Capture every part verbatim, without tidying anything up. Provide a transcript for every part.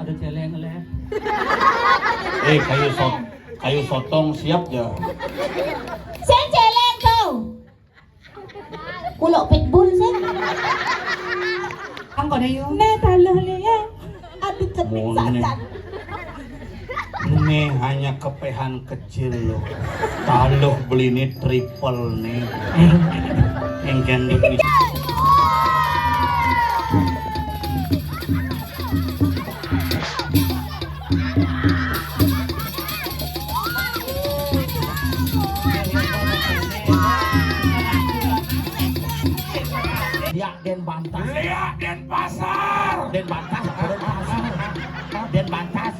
Ada celeng, leh. Eh, kayu sot-, kayu sotong siap ya. Sing celeng tuh. Kuluk pitbull sih. Angko deh, yuk. Nih, taluh nih ya. Aduh, cening sajan. Nih hanya kepehan kecil lo. Taluh beli nih triple nih. Engken di Liak Denbantas. Liak Denpasar. Denbantas apa Denpasar? Denbantas.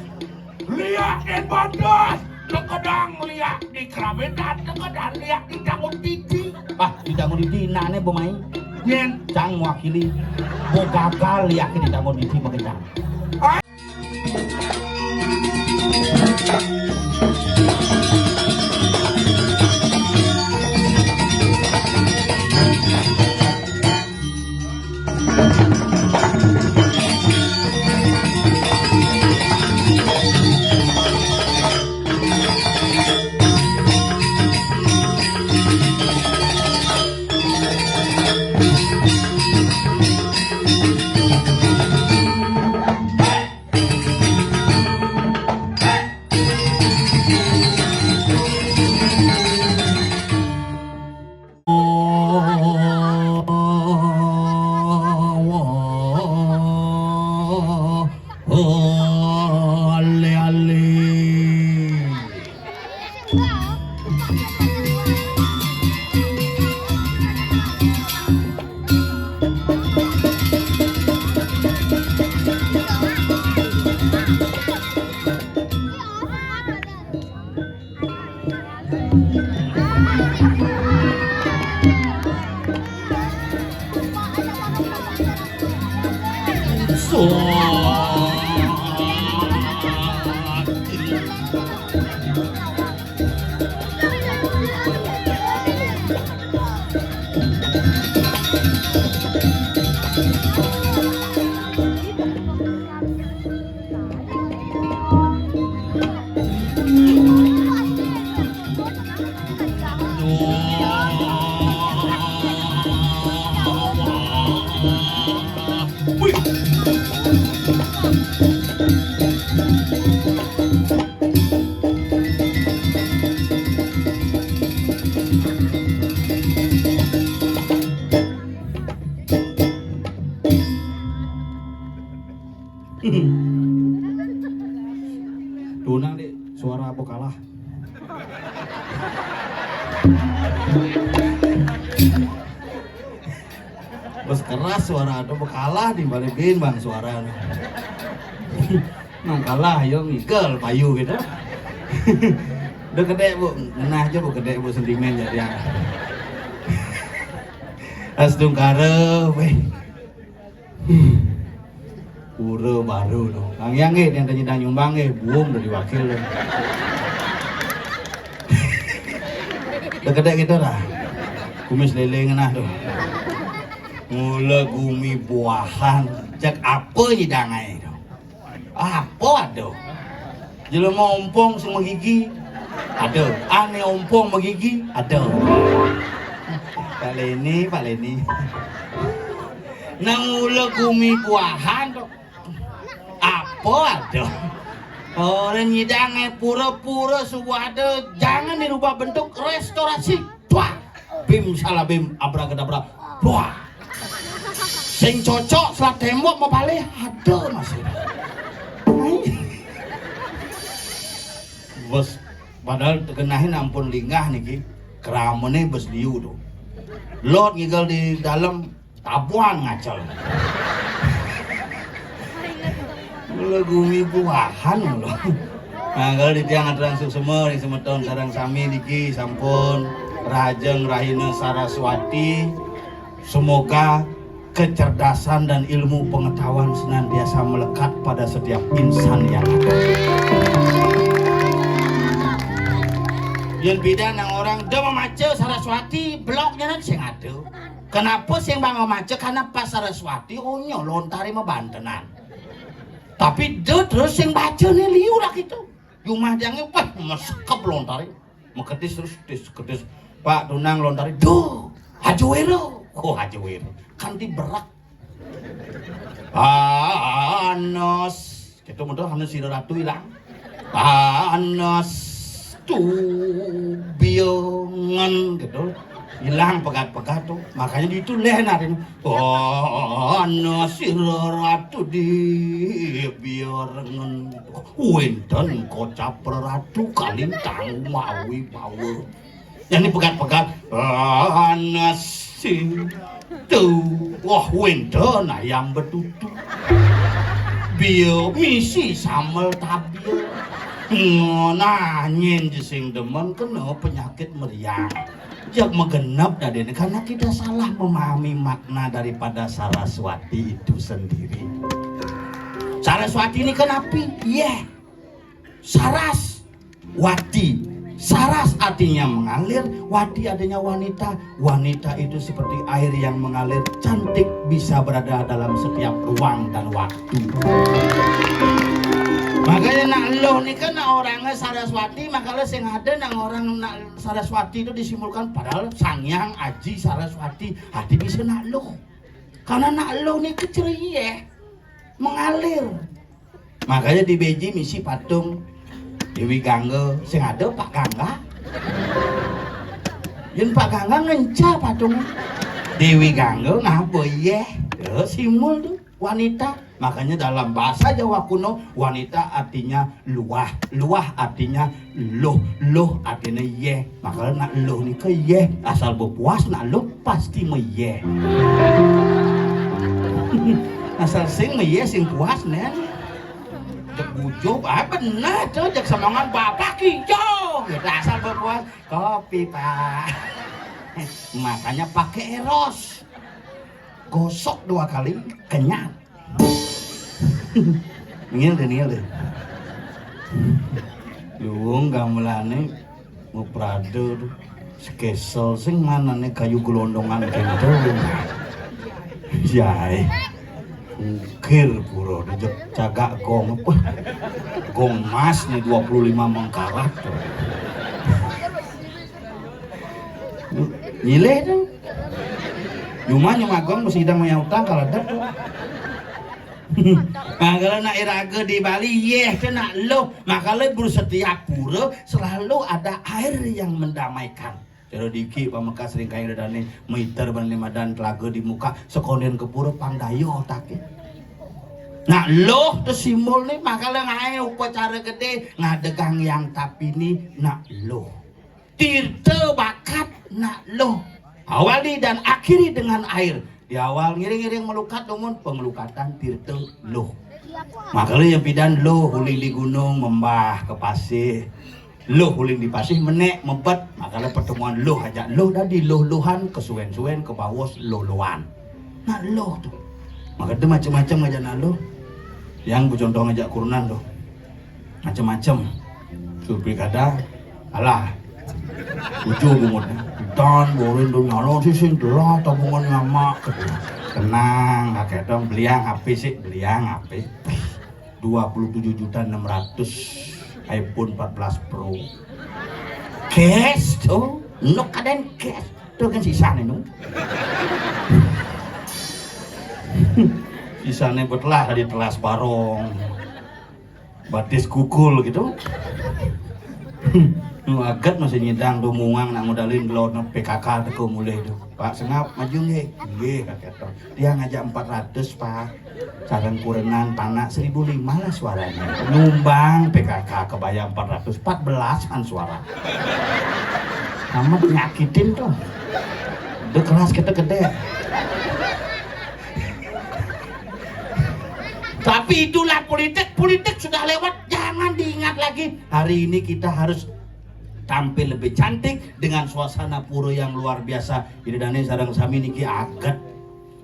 Liak Denbantas. Tekedang liak di Kerabetan, tekedang liak di Tangun Titi. Ah, di Tangun Titi, nane bemai. Yen. Cang mewakili. Bo gagal liak di Tangun Titi, makanya. Tunang, Dik, suara apa kalah? Bos keras suara ada bekalah di balik bin bang suara. Nang kalah yo ngigel payu gitu. Udah gede bu, ngenah aja bu gede bu sentimen jadi. Astungkara, weh. Pura baru no. Kang Yang eh, yang tanya nyumbang eh, buung dari wakil lo. Dekedek kita dah. Kumis lele ngenah tu. Mula gumi buahan. Cek apa nyidang ai tu? Apa ada? Jelema ompong semua gigi. Ada. Ane ompong megigi. Ada. Pak Leni, Pak Leni. Nang mula gumi buahan tu. Apa ada? Orang nyidang eh pura-pura subuh ada, jangan dirubah bentuk, restorasi. Tuah. Bim salabim abrakadabra. Tuah. Sing cocok selat tembok mau balik ada masih. Bos padahal tegenahin ampun linggah niki. Keramene bos liu tu. Lot ngigel di dalam Tabuan ngacel. Mula gumi buahan mula. Nah, kalau di tiang aturang suksema di semeton sareng sami niki sampun rahajeng rahina Saraswati. Semoga kecerdasan dan ilmu pengetahuan senantiasa melekat pada setiap insan yang ada. Yang beda nang orang dia memaca Saraswati blognya nanti sing ada. Kenapa sing bangga maca? Karena pas Saraswati, oh, nya lontar mabantenan. Tapi dia terus sing baca nih liu lah gitu. Jumah jange, wah, mesekep lontari. Meketis terus, ketis, ketis. Pak Tunang lontari, duh, aja wira. Oh, aja wira. Kanti berak. Panas. Gitu, mudah anu sira ratu ilang. Panas tu biangan gitu. Hilang pegat-pegat tuh. Makanya itu leh narin. Panas sira ratu di biarengan. Wenten kocap ratu kalintang mawi bawa. Yang ini pegat-pegat. Panas sing tu. Wah, wenten ayam betutu. Bio misi sambel tabil. Ngono nyen sing demen kena penyakit meriang. Jak megenep dadene karena kita salah memahami makna daripada Saraswati itu sendiri. Saraswati ini kan api? Yeh. Saras. Wati. Saras artinya mengalir, wati artinya wanita. Wanita itu seperti air yang mengalir, cantik, bisa berada dalam setiap ruang dan waktu. Makanya nak luh nih kan nak orangnya Saraswati, makanya sing ada nang orang nak Saraswati itu disimbolkan padahal Sang Hyang Aji Saraswati. Hati bisa nak luh. Karena nak luh nih kecerieh, mengalir. Makanya di Beji misi patung Dewi Gangga, sing ada Pak Gangga. Yen Pak Gangga ngenca patung Dewi Gangga ngapa yeh? Ya, simbol tuh wanita. Makanya dalam bahasa Jawa kuno wanita artinya luah, luah artinya luh, luh artinya yeh. Makanya nak luh nih ke yeh, asal berpuas nak luh pasti meyeh. Asal sing meyeh sing puas nen. Cek bujub, ah bener tuh, cek semangat bapak hijau gitu, asal berpuas kopi pak. Makanya pakai eros, gosok dua kali, kenyat. Nil deh, nil deh. Luwung gamelane muprade tuh. Sekesel sing manane kayu gelondongan kento. Jae. Ukir pura dijek cagak gong apa? Gong emas nih dua puluh lima mengkarat tuh. Nyileh tuh. Cuma nyuma gong mesti idang maya utang kalau ada tuh. Makanya nak iraga di Bali, yeh, kena lo. Makanya bur setiap pura selalu ada air yang mendamaikan. Cara diki pameka sering kaya dadane miter ban lima dan telaga di muka sekonden ke pura pang daya otake. Nak loh tu simbol ni makala ngae upacara gede ngadegang yang tapi ni nak loh. Tirta bakat nak loh. Awali dan akhiri dengan air. Di awal ngiring-ngiring melukat dumun pengelukatan tirta loh. Makala yang pidan loh uling di gunung membah ke pasir. Luh uling di pasih menek mebet, makala pertemuan luh ajak luh dadi luh-luhan, kesuwen-suwen, kebawos luh-luhan. Nak luh tu. Maka tu macam-macam ajak nak luh. Yang bercontoh ajak kurunan tu. Macam-macam. Supri kada, alah. Ucu bungut. Dan borin tu nyala sising telah tabungan ngamak. Tenang, kakek dong beliang H P sih, beliang H P. Dua puluh tujuh juta enam ratus iPhone empat belas Pro. Cash tu, nuk kaden cash. Tu kan sisa ni nu. Sisa ni betelah dari telas barong. Batis kukul gitu. Nu aget masih nyidang tu mungang nak modalin gelor nak P K K teko mulih tu. Pak Sengap maju nggih. Nggih kata tu. Dia ngajak empat ratus, Pak. Sareng kurenan panak seribu lima lah suaranya. Nyumbang P K K kebayang empat ratus, empat belas kan suara. Amat nyakitin tuh. Udah keras kita gede. Tapi itulah politik, politik sudah lewat, jangan diingat lagi. Hari ini kita harus tampil lebih cantik dengan suasana pura yang luar biasa. Ini dane sareng sami niki aget.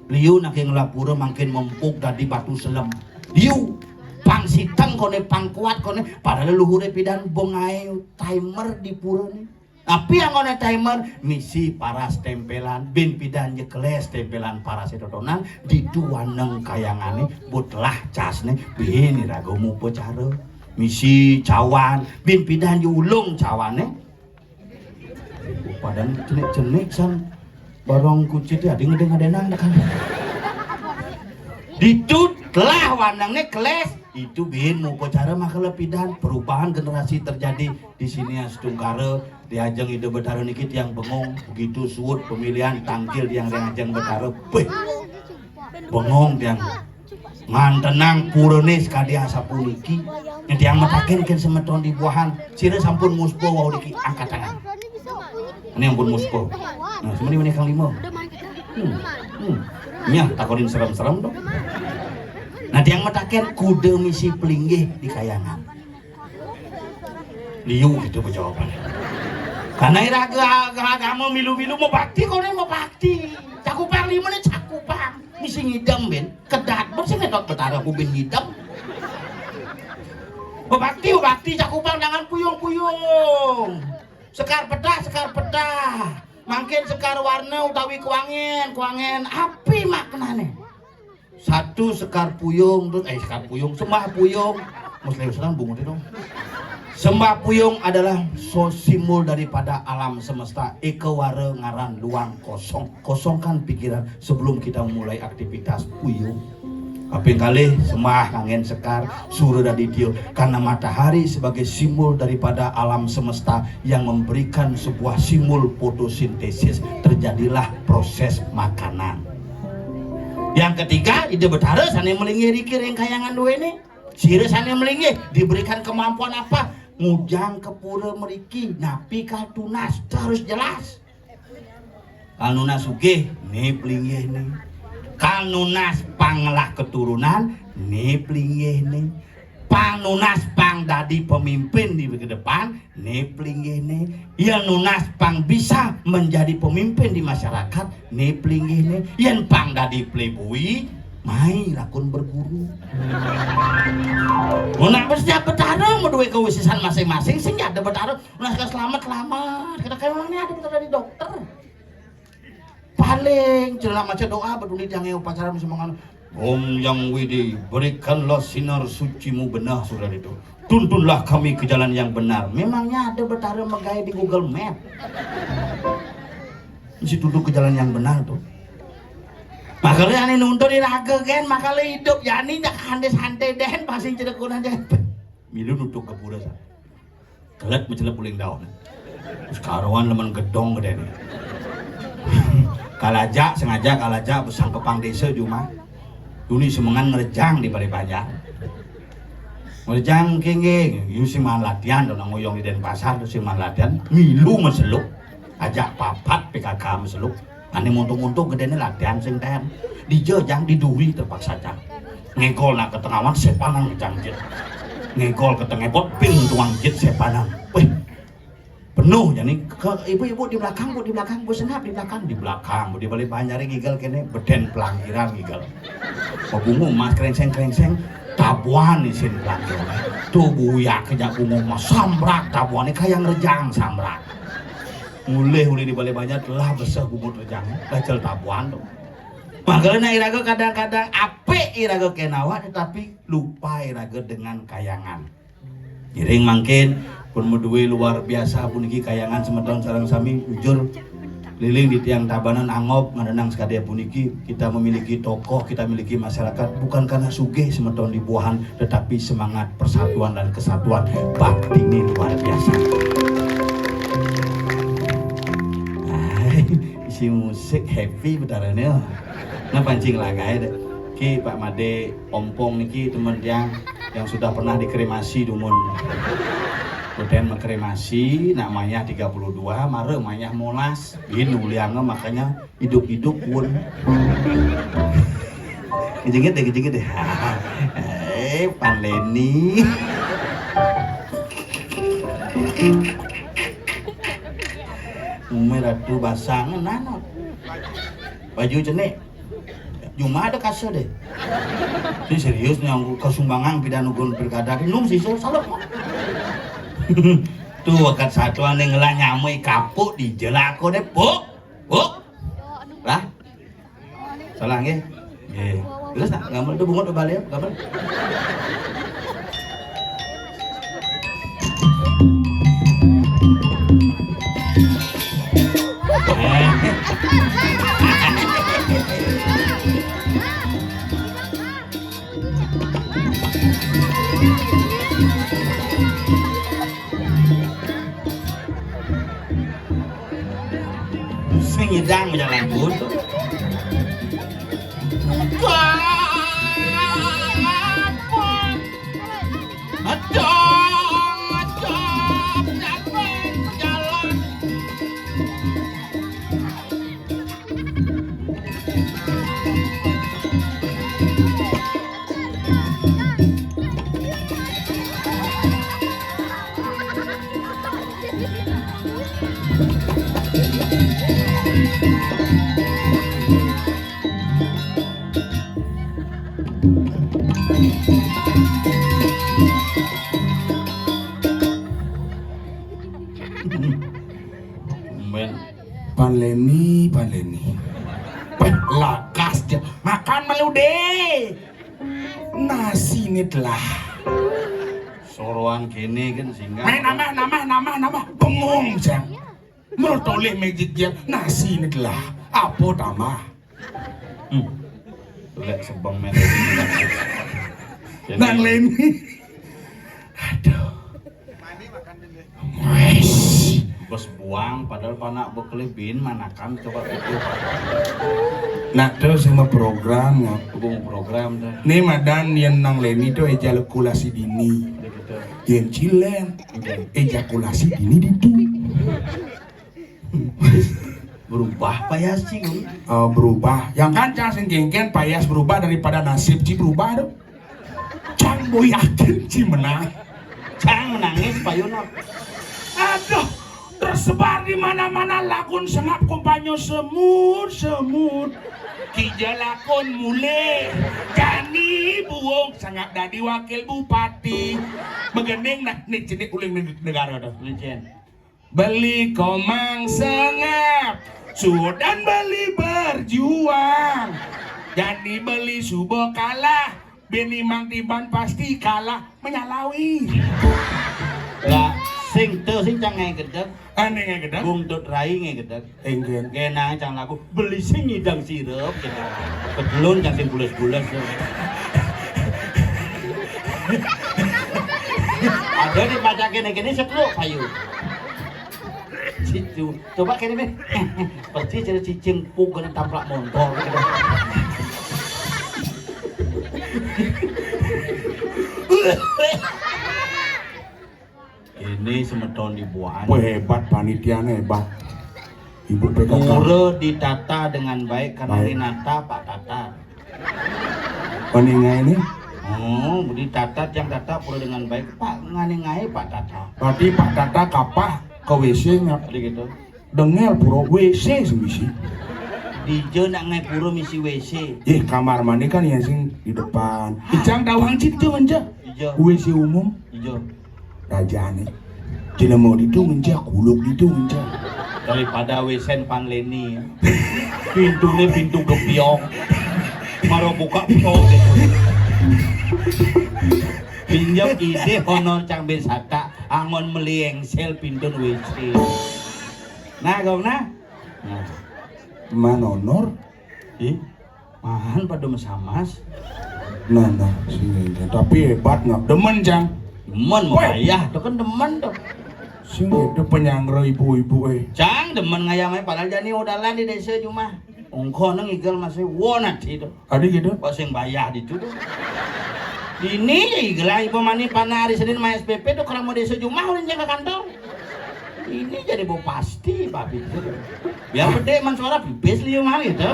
Liu nanging ngelah pura mangkin mempuk dadi batu selem. Liu pang siteng kone pang kuat kone padahal luhure pidan bengai timer di pura ni. Tapi anggoné timer misi paras témpélan, bin pidan ja kelés témpélan paras totonan, ditu waneng kayangané, buat lah casné, bin iraga mupacara. Misi cawan, bin pidan ja ulung cawané. Padan cenik-cenik san barong kucit ya, ding ding ada nang kan. Ditu telah wanengné kelés, itu bin mupacara makala pidan, perubahan generasi terjadi di sini ya, Setungkara, di ajeng Ida Betara niki tiang bengong, begitu suud pemilihan tangkil tiang ring ajeng Betara, beh, bengong tiang. Ngantenang purané sakadi asapuniki. Yen tiang mataken kén semeton di buahan, sira sampun muspa wau niki, angkat tangan. Ini ampun muspa. Nah, semeni menika kang lima. Hmm. Hmm. Nyah takonin serem-serem dong. Nah, tiang mataken kuda misi pelinggih di kayangan. Liu gitu jawabannya. Karena iraga aga-, agama milu-milu mau bakti, koné mau bakti. Cakupang lima nih cakupang. Misi ngidem, bin. Kedat, bin sing ngetot Betara ku bin ngidem. Bebakti, bebakti, cakupang jangan puyung-puyung. Sekar pedah, sekar pedah. Mangkin sekar warna utawi kuangen, kuangen. Api maknané? Satu sekar puyung, terus, eh, sekar puyung, sembah puyung. Muslim Islam bungut itu. Sembah puyung adalah so-, simbol daripada alam semesta. Eka wara ngaran luang kosong. Kosongkan pikiran sebelum kita memulai aktivitas puyung. Kaping kalih, sembah nganggén sekar, Suradaditya. Karena matahari sebagai simbol daripada alam semesta yang memberikan sebuah simbol fotosintesis, terjadilah proses makanan. Yang ketiga, Ida Betara sané melinggih riki ring kayangan duéné. Sira sané melinggih diberikan kemampuan apa? Ngujang ka pura mriki, napi kal tunas, harus jelas. Kal nunas sugih, né pelinggihné. Kal nunas pang ngelah keturunan, né pelinggihné. Pang nunas pang dadi pemimpin di ke depan, né pelinggihné. Yén nunas pang bisa menjadi pemimpin di masyarakat, né pelinggihné. Yén pang dadi pleboi, mai lakun berguru. Mun nak setiap betara madué kawisésan masing-masing, sing ada betara, nunas ka selamat, selamat. Kita kayak orang ini ada betara dadi dokter. Paling celana maca doa, baduni tiangé upacara mesti mangan, "Om Yang Widi, berikanlah sinar sucimu benar, Suradaditya. Tuntunlah kami ke jalan yang benar." Memangnya ada betara magaé di Google Map? Mesti tuntun ke jalan yang benar tuh. Makanya ané nuntun iraga gén, makanya hidup jani nyak santai-santai dén, pasing cerekunan dén. Milu nutup ke pura sa. Kelet mencelep uling daun. Terus karuan lemen gedong gedéné. Kalaja, sengaja kalaja besang kepang désa jumah. Duni semengan ngerejang di Balé Banjar. Ngerejang kénging, yu sing maan latihan, dona ngoyong di Denpasar, terus sing maan latihan, milu meseluk. Ajak papat P K K meseluk. Ané montok-montok gedéné latihan sing tén. Dija jang diduri terpaksa jang. Ngégol nak ke tengawan sépanan jang jit. Ngégol ke tengah bot ping tuang jit sépanan. Wéh, penuh jani ke ibu-ibu di belakang, Bu, di belakang, Bu, senap di belakang, di belakang, Bu, di Balé Banjar ngigel kéné, bedén pelangkiran ngigel. Pebungu emas kréngseng-kréngseng, tabuan isin pelangkiran. Tuh buyak kejak bungu emas, samrak tabuané kayang rejang samrak. Mulih uli di Balé Banjar telah beseh bungut rejangnya, dacel tabuan tuh. Makanya iraga kadang-kadang apik iraga kéné awak, tetapi lupa iraga dengan kayangan. Ngiring mangkin pun madué luar biasa puniki kayangan semeton sareng sami ujur liling di tiang Tabanan angob nganenang sekadi puniki kita memiliki tokoh, kita memiliki masyarakat bukan karena sugih semeton di buahan, tetapi semangat persatuan dan kesatuan baktiné luar biasa. Hai, isi musik happy betarané. Nah, pancing lagai deh. Ki Pak Made Ompong niki temen tiang yang sudah pernah dikremasi dumun. Kemudian mengkremasi, nak mayah tiga puluh dua, mara mayah molas. Ini ulianga makanya hidup-hidup pun. Kejengit deh, kejengit deh. Eh, Pan Leni. Umai ratu basang, nanot. Baju cenik. Cuma ada kasa deh. Ini serius nih, aku kasumbangan pidan ugun pilkada. Num sih, salah. Tuh, kan satuan yang ngelah nyamui kapuk di jelako deh, Buk. Buk. Lah. Salah nggih. Nggih. Terus nak gambar tuh bungut balik gambar. Sing nyidang jalan buntu. Pan Leni, Pan Leni. Peh, lakas ja. Makan melu deh. Nasi nit lah. Soroan kene kan singgah. Main nambah, nambah, nambah, nambah. Bengong, Jang. Menurut oleh magic dia, nasi nit lah. Apa tambah? Hmm. Lek sebeng men. Nang Leni. Aduh. Wes. Bos buang, padahal panak bekelih bin manakan coba itu. Nak terus sama program ya. Hubung program dah. Nih madan yang nang Leni tuh ejakulasi dini. Gitu. Yang cilen. Oke. Ejakulasi dini itu. Berubah payas sih. Oh, berubah. Yang kan cang sing gengken payas berubah daripada nasib ci berubah tuh. Cang mau yakin ci menang. Cang menangis payunna. Aduh, tersebar di mana-mana lagun sengap kompanyo semut, semut. Kija lakon mulih. Jani buung sengap dadi wakil bupati. Megending nah, nih cenik uling neg-, negara tuh. Licin. Beli komang sengap, sudan beli berjuang. Jani beli suba kalah, bini mang tiban pasti kalah menyalawi. Lah, sing te sing cang ngai gedeg. Ane ngai gedeg? Bung Dut Rai ngai gedeg. Enggen. Genang cang lagu, beli sing ngidang sirup, gitu. Kedelun cang sing bules-bules, gitu. Ada di pacakin kene setruk payu. Situ. Coba kene, men. Persis ada cicing pugel taplak motor, gitu. Ini semeton dibuang. Wah, hebat, panitiane hebat. Ibu P K K. Pura ditata dengan baik karena Baik. Ini nata Pak Tata. Paningai ini? Oh, ditata yang tata pura dengan baik. Pak nganingai Pak Tata. Berarti Pak Tata kapah ke W C nya. Jadi gitu. Dengel pura W C sing misi. Dija nak ngai pura misi W C. Ih, kamar mandi kan yang sing di depan. Icang tawang cit tuh menja. Ija. W C umum. Ija. Rajane. Jeneng mau ditu menja, kuluk ditu menja. Daripada W C Pan Leni. Pintune pintu gebyong. Maro buka pok. Pinjam ide honor cang ben satak, angon meli engsel pintun W C. Nah, gong nah. Nah. Manonor? Ih, mahan pada mesamas. Nah, nah, sini. Tapi hebat nggak? Demen, Cang. Demen, Woi. Wayah, tuh kan demen tuh. Sini ada penyanggra ibu-ibu, eh. Cang, demen ngayam ae, padahal jani odalan di desa cuma. Ongkoh nang igel masih wonat itu. Ada gitu? Kok sing bayah di itu tuh. Ini ya igel ae, ibu mani panah hari Senin main S P P tuh keramo desa cuma ulin jaga kantong. Ini jadi bau pasti, Pak Peter. Biar gede man suara pipis liu mah gitu.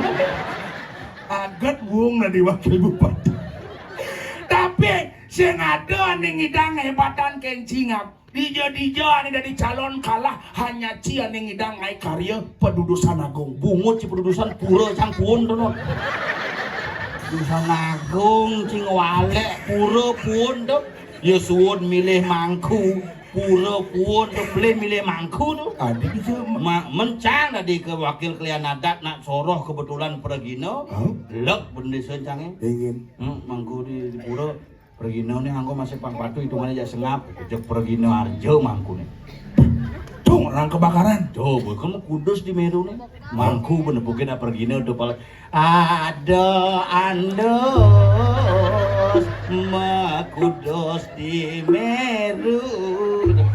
Agat wong nadi wakil bupati. Tapi sing ada ning ngidang hebatan kencingap. Dija-dija ane dadi calon kalah hanya ci ane ngidang ngai karya pedudusan agung. Bungut ci pedudusan pura cang puun to, no. Pedudusan agung ci ngwalek pura puun to. Ya suud milih mangku. Pura puun to, beli milih mangku to. Adi bisa ma- Ma, mencang tadi ke wakil kelian adat nak soroh kebetulan pragina. Hah? Lek bendesa cangé. Ingin. Hmm, mangku di, di pura. Pragina nih anggo masih pang patu, hitungannya jak sengap. Jek pragina arja mangku nih. Cung, orang kebakaran. Coba kamu kudus di Meru nih. Mangku bener bukit apa pragina udah pala. Ada andus mekudus di Meru.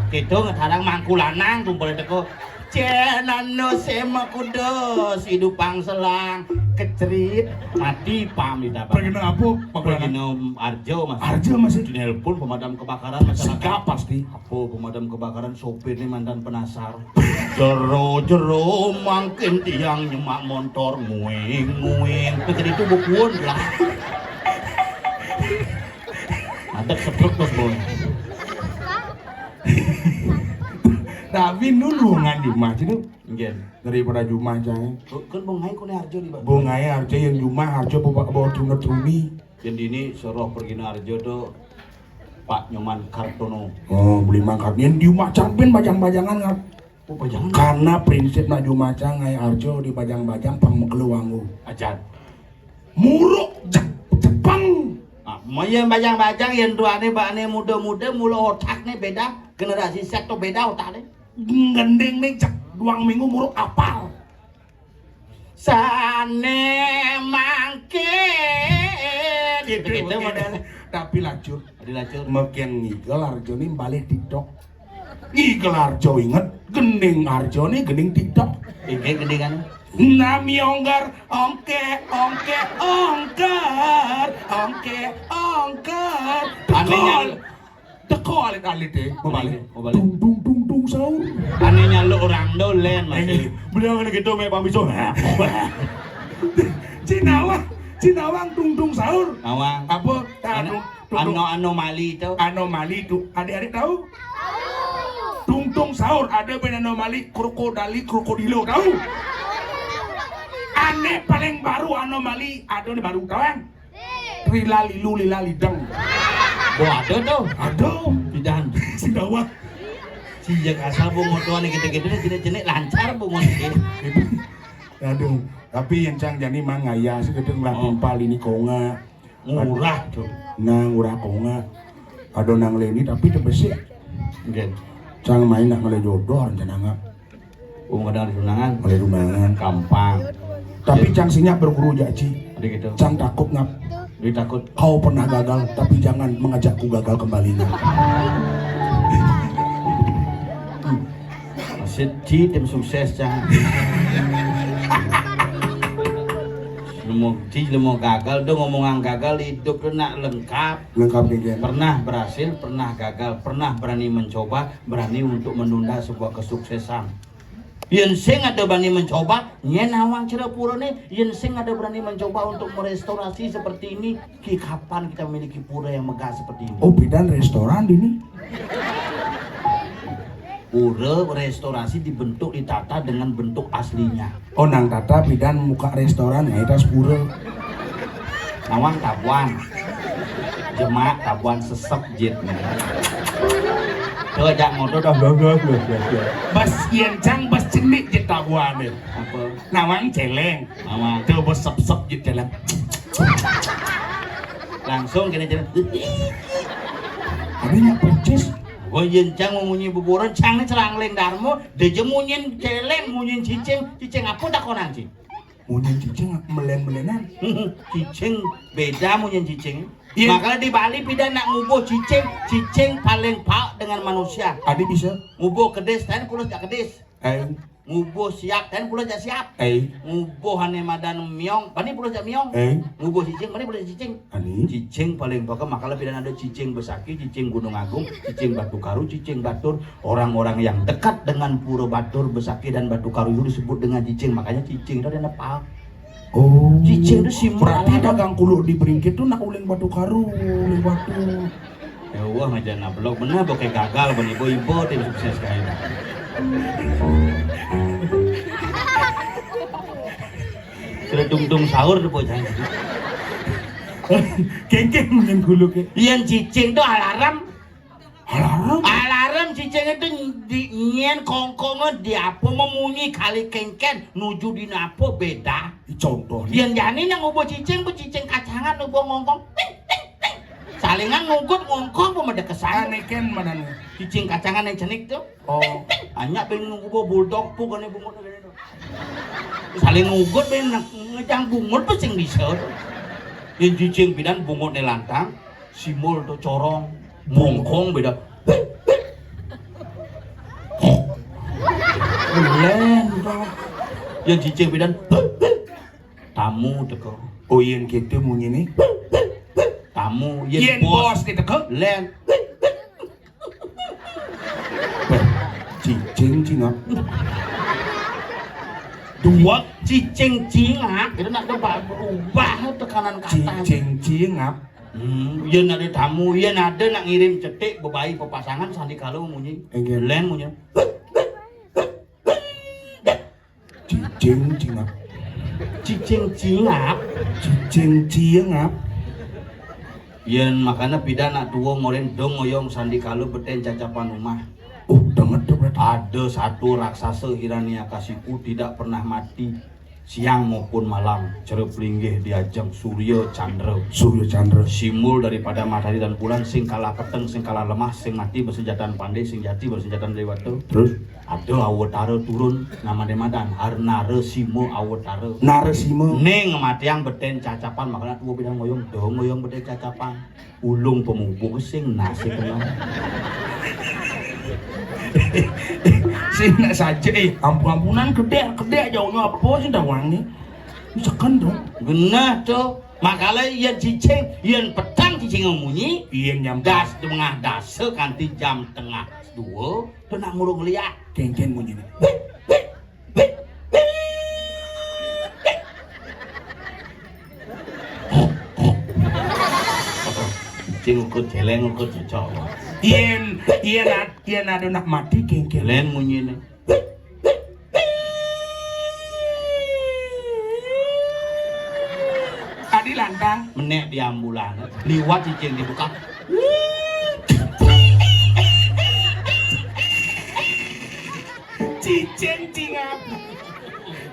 Kita ngetarang mangku lanang tumpal teko. Cén anu sema kuda sidupang selang kecerit mati pamit apa. Pragina apa? Pragina arja, Mas. Arja, Mas. Dinelpon pemadam kebakaran masyarakat. Sigap pasti. Apa pemadam kebakaran, sopirnya mantan penasar. Jero-jero mangkin tiang nyemak montor nguing-nguing. Kecerit itu bukuan lah. Ada setruk, Bos, Bos. Tapi nulungan jumah sih tuh. Nggih. Daripada jumah cai. Kan bung ngai kone arjo di, Pak. Bung ngai arjo yang jumah arjo bawa bawa tunut rumi. Yang dini soroh pergi arjo tuh Pak Nyoman Kartono. Oh, beli mangkat. Yang di rumah campin bajang-bajangan nggak? Oh, bajang. Karena prinsip nak jumah cang ngai arjo di bajang-bajang pang mekelu wanggu. Ajar. Muruk Jep- Jepang. Ah, mau yang bajang-bajang yang duane bakne muda-muda mula otakne beda, generasi Z to beda otakne. Gending nih cek duang minggu muruk apal. Sane mangke. Gitu, gitu model. Tapi lacur. Dilacur. Meken ngigel arjo nih balik TikTok. Ngigel arjo inget, gending arjo nih gending TikTok. Inggih gendingan. Nami onggar, ongke, ongke, onggar, ongke, onggar. Aneh nyal- Teko alit-alit e, mau balik. Mau balik. Dung dung dung dung sahur. Ane nyaluk orang dolen, Mas. Eh, bener ngene gitu mek pamiso. Cinawang, Cinawang dung dung sahur. Nawang. Apa? Ano- Ano- anomali itu. Anomali itu. Adik-adik tahu? Dung dung sahur ada ben anomali krokodali krokodilo tahu? Ane paling baru anomali ada nih baru tahu kan? Rila lilu lila lidang. Bo ada tuh. Ada. Pidan. Sindawang. Sejak asal bungut tuan gitu-gitu nih jenik-jenik lancar bungut ini. Aduh, tapi yang cang jani mang ngaya sih gedeng lah timpal ini konga. Ngurah tuh. Nah, ngurah konga. Ada nang leni tapi tebesik. Nggih. Cang main nak ngele jodoh rencana nggak? Wong kadang ada tunangan. Ada tunangan. Gampang. Tapi cang sinyap berguru jaji. Ada gitu. Cang takut ngap. Dia takut. Kau pernah gagal, tapi jangan mengajakku gagal kembali ngap. Masih di tim sukses cang. Lemo di lemo gagal, dong ngomongan gagal, hidup tuh nak lengkap. Lengkap nih. Pernah berhasil, pernah gagal, pernah berani mencoba, berani untuk menunda sebuah kesuksesan. Yen sing ada berani mencoba, nyen nawang cara purane, yen sing ada berani mencoba untuk merestorasi seperti ini, ki kapan kita memiliki pura yang megah seperti ini? Oh, bidan restoran ini. Pura restorasi dibentuk ditata dengan bentuk aslinya. Oh, nang tata bidan muka restoran ya itu pura. Nawang tabuan. Jemak tabuan sesep jit. Tuh jak motor dah bla bla bla bla. Bas yen cang bas cenik jit tabuan deh. Apa? Nawang celeng. Nawang. Tuh bas sep sep jit celeng. Langsung kena celeng. Adanya percis. Wah yen cang mau munyi buburan cang ni celang leng darmo. Dia je munyin celeng munyin cicing cicing apa tak konang cing. Munyin cicing melen-melenan. Cicing beda munyin cicing. Iya. Makanya di Bali pida nak ngubuh cicing, cicing paling paek dengan manusia. Adi bisa. Ngubuh kedis, ten pulas jak kedis. Eh. Ngubuh siap, ten pulas jak siap. Eh. Ngubuh ane madan miong, bani pulas jak miong. Eh. Ngubuh cicing, bani pulas jak cicing. Ani. Cicing paling paek, makanya pida ada cicing besaki, cicing Gunung Agung, cicing Batu Karu, cicing Batur. Orang-orang yang dekat dengan Pura Batur, Besaki dan Batu Karu itu disebut dengan cicing, makanya cicing itu ada nepal. Oh. Cicing itu simbol. Berarti dagang kuluk di Bringkit tuh nak uling Batu Karu, uling Batu. Ya wah aja nablok bener bokeh gagal ben ibu-ibu tim sukses kayak. Sudah tung-tung sahur tuh bocah. Kengkeng yang kuluk ya. Yang cicing tuh alarm. Alarm. Alarm cicing itu di, nyén kongkongan di apa memunyi kali kéngkén nuju dina apa béda. Contoh. Yén jani nang nguba cicing, ba cicing kacangan nguba ngongkong. Ting, ting, ting. Salingan ngugut ngongkong ba madekesan. Ané kén madan. Cicing kacangan yang cenik tuh. Oh. Hanya bén nguba bulldog tuh kan bungut. Saling ngugut bén ngejang bungut pasti bisa. Yén cicing pidan bungutné lantang, simul tuh corong, bungkong béda. Lén tuh. Yén cicing pidan, tamu teka. Oh, yén kéto munyiné. Tamu, yén bos, bos teka. Lén. Cicing cingap. Dua cicing cingap. Itu nak coba berubah tekanan kata. Cicing cingap. Hmm, yén ada tamu, yén ada nak ngirim cetik bebayi pepasangan sandi kala munyi. Lén munyi. Cicing cingap. Cicing cingap. Cicing cingap. Yén makana pidan nak tua ngorin dong ngoyong sandi kala betén cacapan umah. Oh, denget tuh berarti. Ada satu raksasa Hiranyakasipu tidak pernah mati. Siang maupun malam, cerep linggih di ajeng surya candra. Surya candra. Simbol daripada matahari dan bulan, sing kalah peteng, sing kalah lemah, sing mati bersenjataan pandé, sing jati bersenjataan déwata. Terus? Ada awatara turun, namané madan Har Narasima Awatara. Narasima. Ning matiang betén cacapan, makana tua pidan ngoyong, dong ngoyong betén cacapan. Ulung pemubuk sing nasib kena. Sing nak saja, eh, ampun-ampunan, gedé, gedé, jauhnya apa sih dawang nih? Seken dong. Genah tuh. Makala yén cicing, yén petang cicing munyi, yén nyam das tengah dasa kanti jam tengah dua, tuh nak ngurung liat. Kéngkén munyiné. Cing ukut céléng, ukut cocok. Yén, yén ad-, yén ada nak mati, kéngkén. Lén munyiné. Adi lantang. Menék di ambulan. Liwat cicing dibuka. Cicing cingap.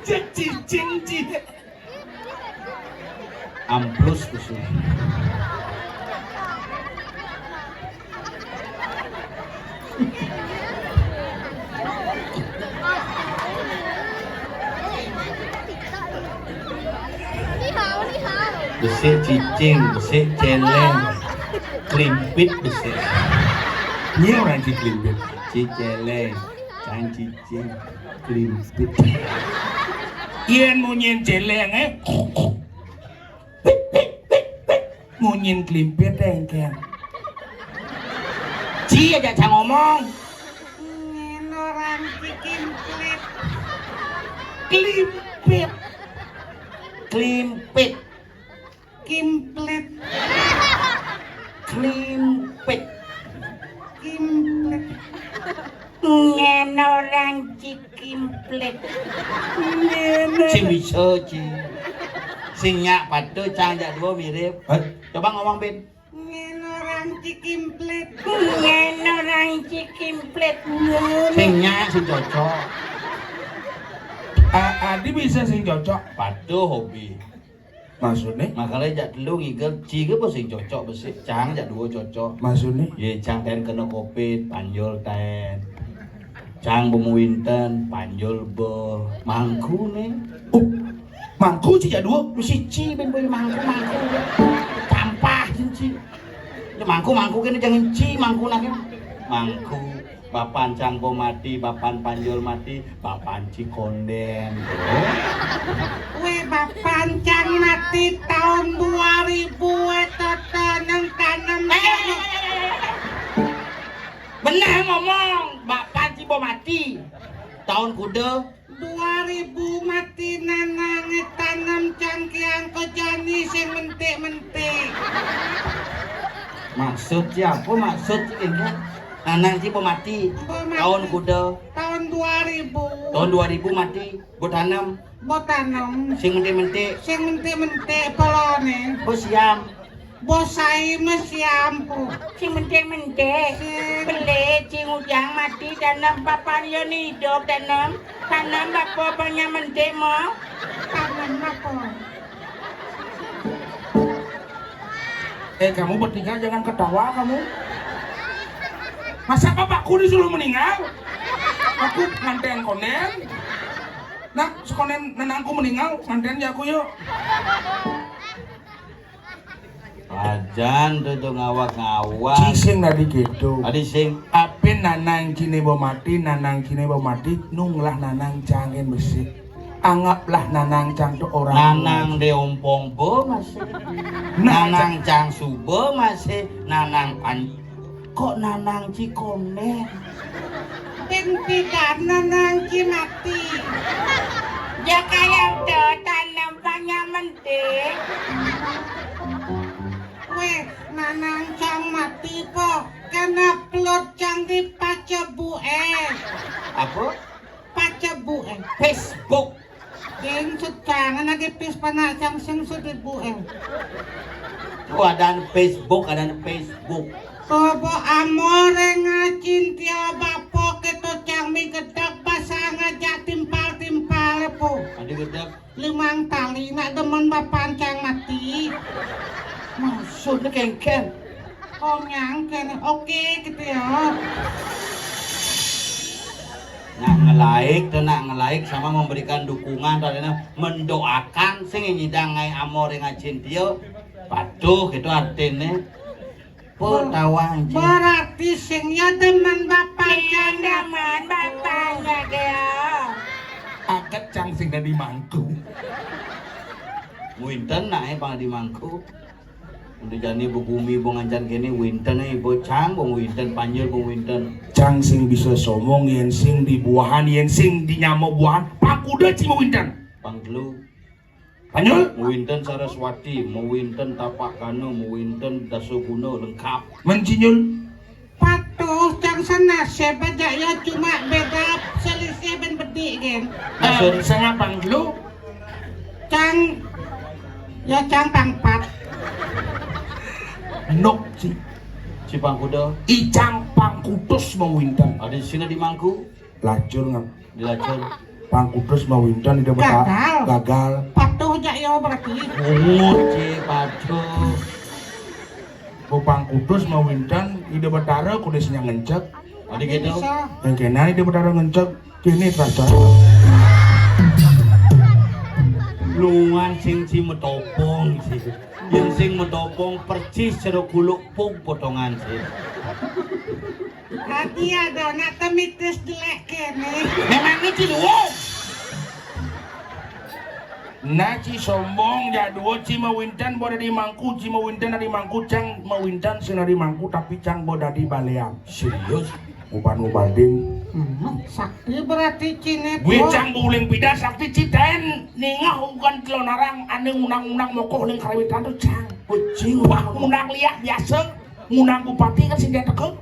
Cicing cingap. Amplus kusum. Besik cicing, besik céléng, klimpit besik. Ini orang ci klimpit. Ci céléng, cang cicing, klimpit. Yén munyin céléng, eh. Munyin klimpit, éngkén. Ci aja cang ngomong. Ngén orang ci klimpit. Klimpit. Klimpit. Kimplit. Klimpit. Kimplit. Ngén orang ci kimplit. Ngén. Sing bisa, ci. Sing nyak patuh, cang jak dua mirip. Hah? Coba ngomong, Bin. Ngén orang ci kimplit. Ngén orang ci kimplit. Ngén. Sing nyak, sing cocok. A-, Adi bisa sing cocok. Patuh hobi. Maksudné? Makanya jak telu ngigel, ci ke apa sing cocok besik, cang jak dua cocok. Maksudné? Yé, cang ten kena covid, panjol ten. Cang bemu winten, panjol be, mangku né. Oh, mangku ci jak dua? Lu siji ben boy mangku, mangku. Tampah ci. Ya mangku, mangku kene jangan ci, mangku nak. Mangku. Bapan cang bo mati, bapan panjol mati, bapan ci konden. Wé, bapan cang mati tahun dua ribu, wé, tata nang tanem. Eh, eh, eh, eh, eh, eh. Bener ngomong, bapan ci bo mati. Tahun kuda. Dua ribu mati nanangé tanem cangkiang kejani sing mentik-mentik. Maksud ci apa? Maksud ci kengkén? Nanang ci bo mati. Bo mati. Tahun kuda. Tahun dua ribu. Tahun dua ribu mati. Bo tanem. Bo tanem. Sing mentik-mentik. Sing mentik-mentik poloné. Bo siam. Bos saé mah siam, Po. Sing mentik-mentik. Sing. Pelit, sing ujang mati, tanem papan yo hidup, tanem. Tanem bapa banyak mentik mo. Tanem apa? Eh, kamu bertiga jangan ketawa kamu. Masa bapakku disuruh meninggal? Aku nganten konden. Nah, sekonden nenangku meninggal, nganten ya aku yuk. Ajan tuh, tuh ngawak-ngawak. Ci sing tadi gitu. Tadi sing. Apin nanang cine bo mati, nanang cine bo mati, nunglah nanang cangin besi. Anggaplah nanang cang tuh orang. Nanang deompong be masih. Nah, nanang cang sube masih, nanang pan. Kok nanang cikonde? Pimpidan nanang ci mati. Ya kayak do tanem panyamen deh. Weh, nanang cang mati po. Karena pelot cang di pacebu eh. Apa? Pacebu eh. Facebook. Geng setangan lagi pis panak cang sing sedibu eh. Oh, ada Facebook, ada Facebook. Tobo amore ngacin tio bapo keto cang mi gedek basah ngajak timpal-timpal po. Ada gedek. Limang tali nak demen bapan cang mati. Maksudnya kengken. Oh, nyangken. Oke, gitu ya. Nak nge-like tuh, nak nge-like sama memberikan dukungan, tadina mendoakan sing nyidang ngai amor ring acin tio. Patuh gitu artine. Po tawang, Ci. Berarti sing ya demen bapan cang. Demen bapan ya dia. Aget cang sing dadi mangku. Muinten nak eh pang di mangku. Udah jani begumi bo ngancan kene winten eh, bo cang bo winten, panjur bo winten. Cang sing bisa somong yen sing di buahan, yen sing di nyama buahan, pakuda ci bo winten. Pang telu. Panjur. Winten Saraswati, winten Tapak Gana, winten Dasaguna lengkap. Men cinyul. Patuh cang sana sebajak ya cuma beda selisih ben bedik gen. Maksud sing apa lu? Cang ya cang pangpat. Nok ci. Ci pangkuda. Icang pangkutus mawinten. Ada sini di mangku. Lacur ngam. Di lacur. Pangkutus mawinten ida beta gagal. Gagal. Patuh jak ya berarti. Bungut ci patuh. Ku pangkutus mawinten ida betara kudu sing ngencek. Ada gitu. Bisa. Yang kena ida betara ngencek kini terasa. Lungan sing ci metopong ci. Yang sing metopong percis cara kuluk pung potongan ci. Hati ada nak temitis jelek kene. Memang ini ci luwung. Nah, ci sombong jak dua, ci mawinten bo dadi mangku, ci mawinten dadi mangku, cang mawinten sing dadi mangku, tapi cang bo dadi balean. Serius? Uban mubading. Hmm, sakti berarti cine. Gue cang buling pida sakti citen ningah ukan telonarang ane ngundang-undang mokoh ning karawitan tu cang. Kucing. Wah, ngundang liak biasa. Ngundang bupati kan sing dia teko.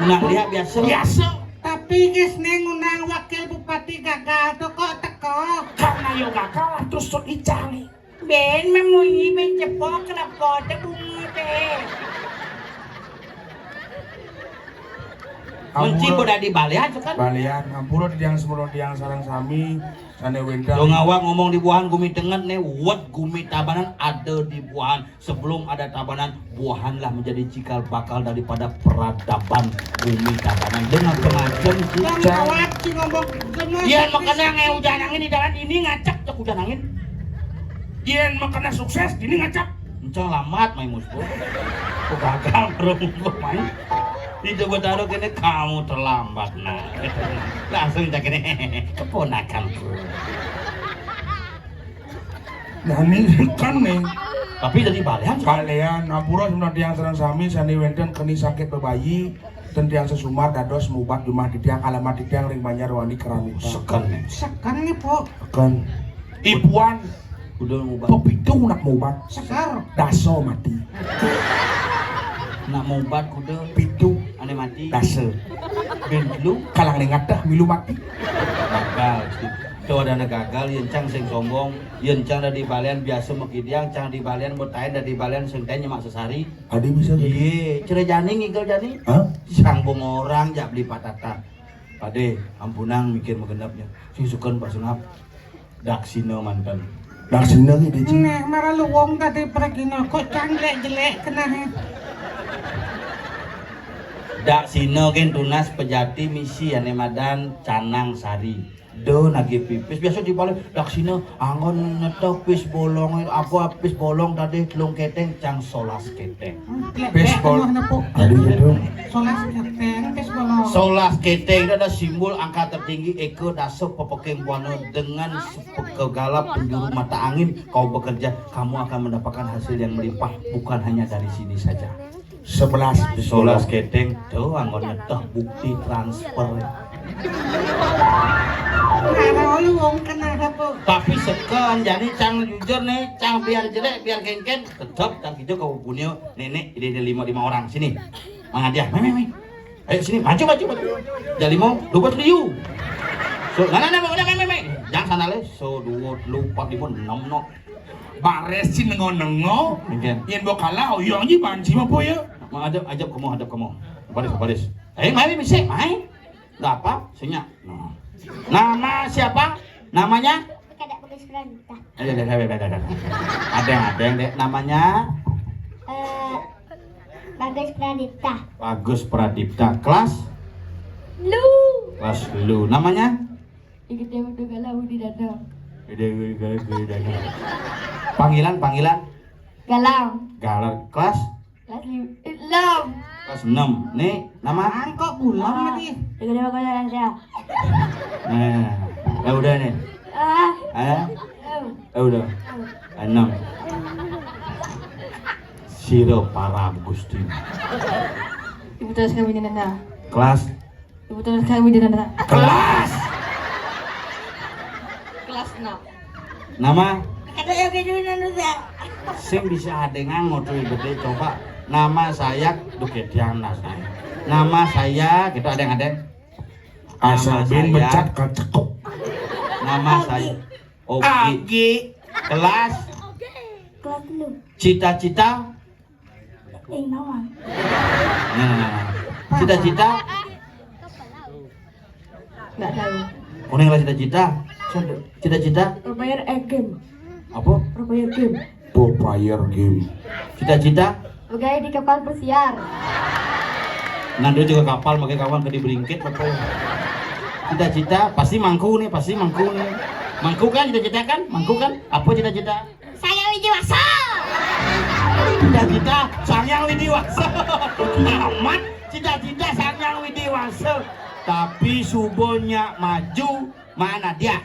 Ngundang dia biasa. Biasa. Tapi guys nih ngundang wakil bupati gagal tuh kok teko. Karena yo gagal terus tuh icang nih. Ben memunyi ben cepok kenapa teh bunga teh. Menci udah di balian tuh kan. Balian, ampura tiang semua tiang sarang sami, sane wénten. Dong awak ngomong di buahan gumi tenget nih, wet gumi tabanan ada di buahan. Sebelum ada Tabanan, buahanlah menjadi cikal bakal daripada peradaban bumi Tabanan. Dengan macam-macam. Bang Awat sing ngomong semua. Iya, makanya ngai ujan angin di dalam ini ngacak cak ujan angin. Iya, makanya sukses ini ngacak. Encang lambat main musbuk. Kok gagal bro musbuk main. Di coba taruh kene kamu terlambat nah. Langsung cak ini keponakanku. Nah, ini kan nih. Tapi dari balian. Balian, ampura sebenarnya tiang sareng sami sani wénten keni sakit bebayi, ten tiang sesumar dados mubat jumah titiang alamat titiang ring Banjarwani Keranutan. Seken nih. Seken nih, Po. Seken. Ibuan. Kuda mubat. Pepitu nak mubat. Sekar. Daso mati. Nak mubat kuda. Pitu. Ane mati. Daso. Ben lu. Kalang dengat dah milu mati. Gagal. Tuh ada gagal, yén cang sing sombong, yén cang dadi balian biasa makidiang, cang di balian mutaén dadi balian sing taén nyemak sesari. Adi bisa gitu? Iya, cara jani ngigel jani. Hah? Sambung orang jak beli patatan. Pade, ampunang mikir magenepnya. Sing sukan Pak Sungap. Daksina manten. Daksina gitu, Ci. Nek mara luwung tadi pregina kok cang jelek-jelek kenah. Daksina kén tunas pejati misi ané madan canang sari. Do nagih pipis biasa dibalik daksina anggon ngeteh pis bolong apa pis bolong tadi telung keteng cang solas keteng. Pis bolong. Aduh, aduh. Solas keteng, pis bolong. Solas keteng itu ada simbol angka tertinggi eka dasa pepeking buana dengan segala penjuru mata angin kau bekerja, kamu akan mendapatkan hasil yang melimpah bukan hanya dari sini saja. Sebelas. Solas keteng tuh anggon ngeteh bukti transfer. Tapi seken jadi cang jujur nih, cang biar jelek, biar kengken, tetep cang kijo kau punya nenek, ini ada lima, lima orang sini. Mang Adiah, mai, mai, mai. Ayo sini, maju, maju, maju. Jadi mau, lupa liu. So, nah, nah, nah, udah, mai, mai, mai. Jangan sana le, so, dua, telu, empat, lima, enam, no. Baris sih nengo-nengo. Mungkin. Yén mbok kalah, oyong ji banci apa ya? Mau ajak, ajak kamu, ajak kamu. Baris, baris. Eh, mai, mai, mai. Nggak apa, senyap. Nah. Nama siapa? Namanya? Kada Bagus Pradipta. Ada, ada, ada, ada, ada. Ada, ada, ada. Namanya? Eh, Bagus Pradipta. Bagus Pradipta. Kelas? Lu. Kelas lu. Namanya? Ikut yang udah galau di dada. Udah, udah, udah, udah, udah. Panggilan, panggilan? Galang. Galang. Kelas? Kelas lim-, eh, enam. Kelas enam. Nih, nama? Kok pulang lagi? Ikut yang udah galau. Nah, ya udah nih. Ah. Eh? Enam. Eh, udah. Enam. Sira para Gusti. Ibu terus kami di nana. Kelas? Ibu terus kami di nana. Kelas. Kelas enam. Nama? Ada yang gitu nana. Sing bisa ada ngango tuh ibu teh, coba. Nama saya Duketian Nasnai. Nama saya gitu ada yang ada. Asal bin becat kacekok. Nama saya Ogi. Ogi. Kelas? Kelas enam. Cita-cita? Eh, nawan. Nah, cita-cita? Nggak tahu. Kuning lah cita-cita. Cita-cita? Berbayar eh game. Apa? Berbayar game. Berbayar game. Cita-cita? Pegawai di kapal pesiar. Nah, dia juga kapal pakai kawan ke di beringkit apa? Cita-cita pasti mangku nih, pasti mangku nih. Mangku kan cita-cita kan? Mangku kan? Apa cita-cita? Saya Widi Waso. Cita-cita Sangyang Widi Waso. Amat cita-cita Sangyang Widi Waso. Tapi subonya maju mana dia?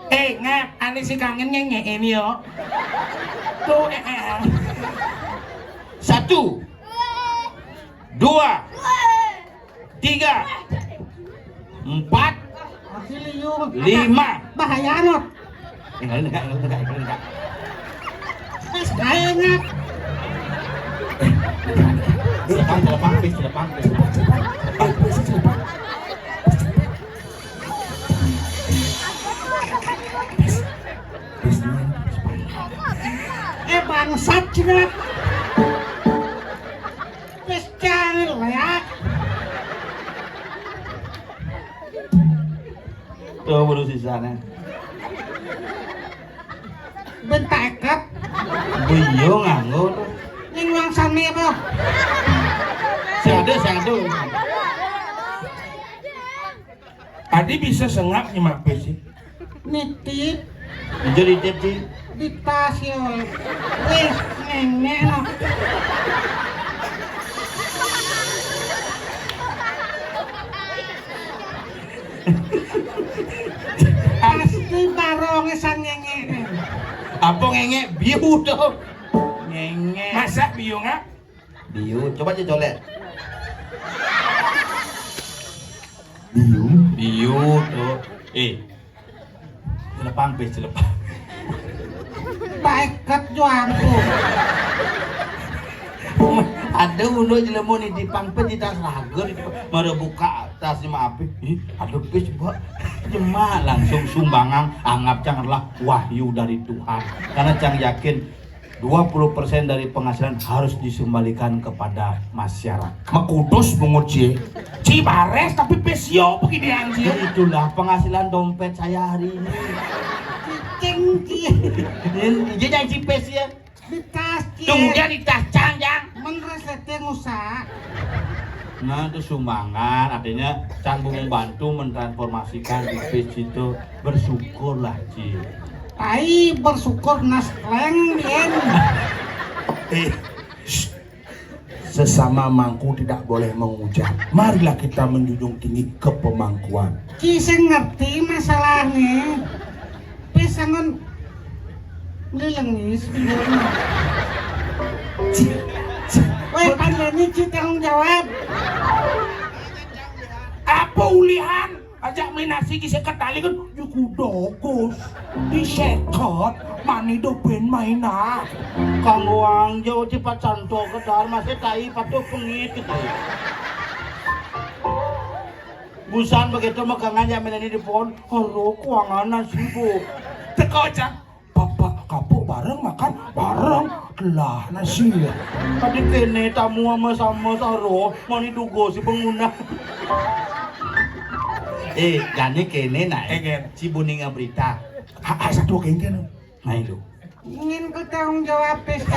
Eh, ngap, ane si kangen ngengein yo. Tuh, eh, eh. Satu, dua, tiga, empat, lima. Bahaya, Rod. Enggak, enggak, enggak, enggak, enggak. Mas, kae ngap. Telepang, telepang, please, telepang, please. Telepang, please, telepang. Eh, bangsat, Cina. Wis cangil, ya. Tuh, baru sisanya. Bentak ekap. Beliau nganggo tuh. Yang uang sami apa? Sing ada, sing ada. Adi bisa sengap nyemak besi. Nitip. Ijo nitip, Ci. Di tas, yo. Wis, ngengek, no. Pasti barongnya sang ngengek. Apa ngengek? Biu tuh. Ngengek. Masa biu nggak? Biu, coba aja colek. Biu. Biu tuh. Eh. Celepang, pis, celepang. Baik kat juangku. Ada ulo jelema ni di pangpet di tas raga di mara buka tas ni maape. Ih, ada pis, Mbak. Jemak langsung sumbangan, anggap cang adalah wahyu dari Tuhan. Karena cang yakin dua puluh persen dari penghasilan harus disumbalikan kepada masyarakat. Makudus pungut cie. Ci bares tapi pesio begini anjir. Itulah penghasilan dompet saya hari ini. Cicing cie. Ini dia jangan ci pesio. Di tas cie. Tunggu dia di tas cang, Jang. Men resleting usaha. Nah, itu sumbangan, artinya cang mau membantu mentransformasikan di pis itu. Bersyukurlah, Ci. Tai bersyukur nas kleng, Yen. Eh, shh. Sesama mangku tidak boleh mengujak. Marilah kita menjunjung tinggi kepemangkuan. Ci sing ngerti masalahnya. Pis sangon lelengis. Ci, ci. Weh, pandeni ci tanggung jawab. Apa ulihan? Ajak main nasi di seket tali kan, ya kudokus. Di seket, mani do ben main ah. Kanggo wong Jawa cepat santo kedar, masih tai patuh pengit gitu. Busan begitu megangan ya main ini di pohon, haro kuangan nasi bu. Teko, Cang. Bapak kapuk bareng, makan bareng. Lah, nasi ya. Tadi kene tamu sama-sama saro, mani dugo si bangunan. Eh, jane kene nah. Eh, Ken. Si Buning Abrita. Ah, ah, satu kengken. Nah, itu. Ingin ku tanggung jawab pesta.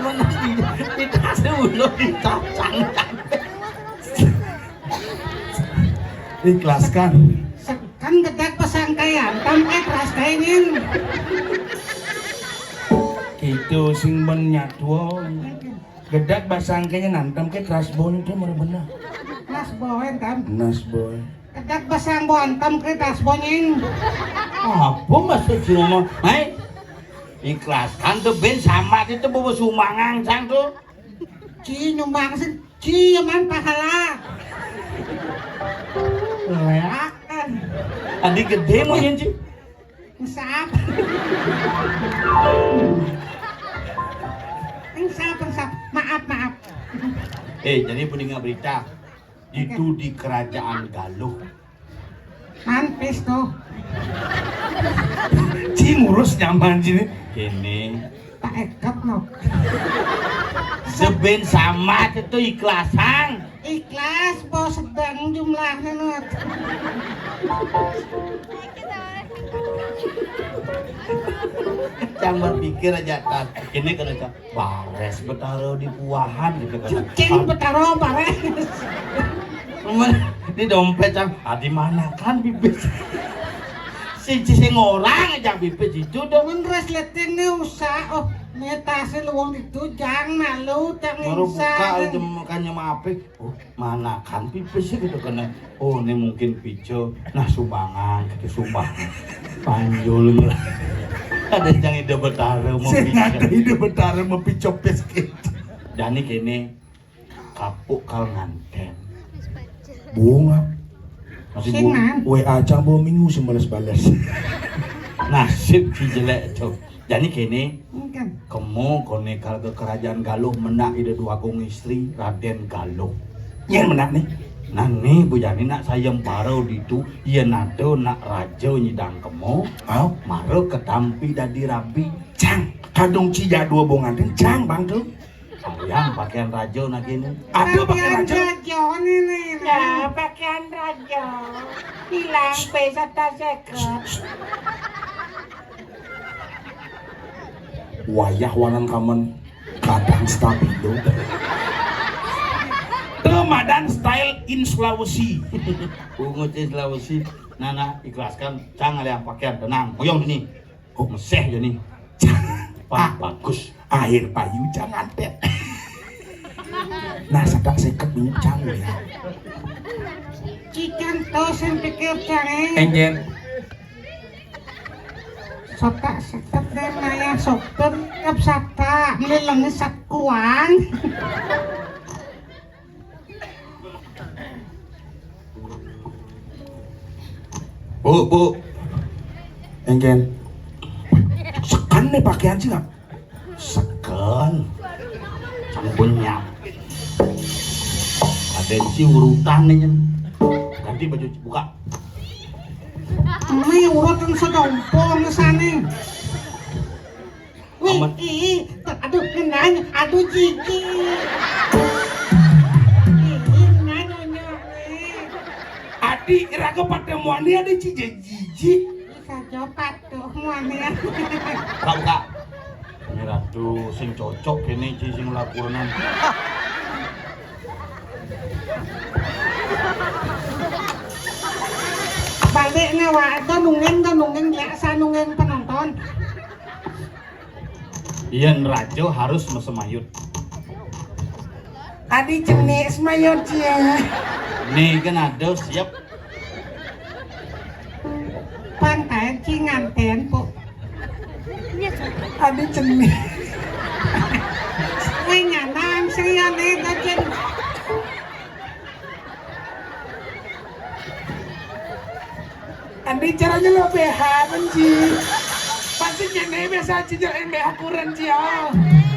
Mana di, di tas dulu, di tas cang. Ikhlaskan. Kan gedeg pasangkaian, tam eh keras kainin. Gitu sing ben nyatwa. Gedeg pasangkainya nantem ke trasbon itu mara bener. Nasboen, tam. Nasboen. Gedeg pasang boantem ke trasbonin. Apa maksud si ngomong? Hai? Ikhlaskan tuh ben sama itu bawa sumbangan sang tuh. Ci nyumbang sih, ci man pahala. Leakan. Tadi gede mau nyen, Ci. Engsap. Engsap, engsap. Maaf, maaf. Eh, jadi punya berita. Itu di kerajaan Galuh. Mantis tuh. Ci ngurus nyaman sini. Kene. Tak ekep no. Seben sama itu ikhlasan. Ikhlas, bos sedang jumlahnya no. Cang berpikir aja kan. Ini kena cang. Bares betara di puahan gitu kan. Cicing betara bares. Cuman di dompet cang, ah, di mana kan bibit? Si, si sing orang aja bibit itu dong. Men resleting nih usah. Oh, nih tasnya luwung itu jang malu cang. Baru buka aja makanya maaf. Oh, mana kan pipis gitu kena. Oh, ini mungkin pico. Nah, sumbangan gitu, sumbangan. Panjul. Ada yang ide betara mau sing pico. Ada ide betara mau pico pis gitu. Dani kene kapuk kal nganten. Bunga. Masih sing bu-, man. W A cang bawa minggu sing balas-balas. Nasib si jelek tuh. Jani kene, kemo kone kal ke kerajaan Galuh mendak ida dua agung istri Raden Galuh. Yen mendak nih. Nah nih bujani nak sayembara ditu, yen ada nak raja nyidang kemo, au, mara ketampi dadi rabi. Cang, kadung ci jadua bongan ten, cang bang tu. Sayang pakaian raja nak kene. Ada pakaian raja. Pakaian raja ini, ini. Ya, pakaian raja. Hilang pe sata seket. Wayah wanan kamen kadang stabilo. Temadan style in Sulawesi. Bungut in Sulawesi. Nana ikhlaskan, cang alih pakaian, tenang, moyong ini. Oh, meseh ya nih. Pak, bagus. Akhir payu jangan deh. Nah, sedak seket minyak cang ya. Ikan to sing pikir cang eh. Enjen. Sotak seket deh maya sopir kep sata melileng sekuan. Bu, bu. Enjen. Sekan nih pakaian sih nggak? Sekel Kan. Sampun nyap. Atensi urutan nih. Ganti baju, buka. Ini urutan sedompong sana. Wih, amat. Ih, aduh, ngenang, aduh, jijik. Ih, ngenang, nyonya, wih. Adi, raga patemuan ini ada jijik. Bisa jopat tuh, muannya. Buka, buka. Ini ratu sing cocok kene ci sing lakurenan. Balik nih, Wak. Itu nungguin, tuh nungguin, biasa nungguin penonton. Yen raja harus mesemayut. Adi jenik semayut, ya. Nih, kan ada siap. Pantai cinganten, Bu. Adi jenik. Wih, nyanang, sing ya, nih, gajin. Andi caranya lo B H kan, Ji. Pasti kene biasa aja jual B H kurang, Ji, ya.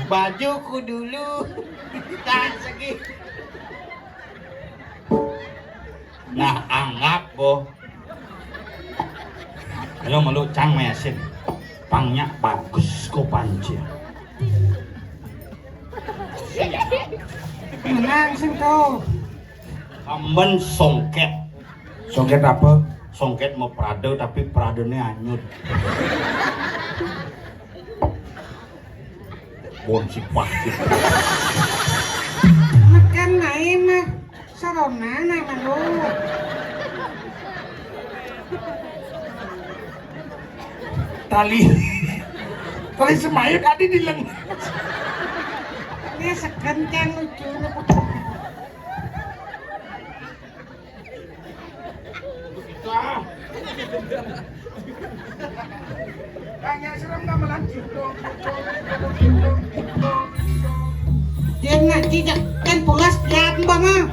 Bajuku dulu. Tak segi. Nah, anggap, Bo. Lo melu cang mesin. Pangnya bagus ko panci. Menang sing tuh. Kamben songket. Songket apa? Songket mau Prada tapi Pradane anyut. Bon sipah gitu. Mekan nae mah sarona na melu. Tali. Tali semayut adi di leng. Ini sekencang lucu. Dia nak jijak kan pulas lihat mbak mah.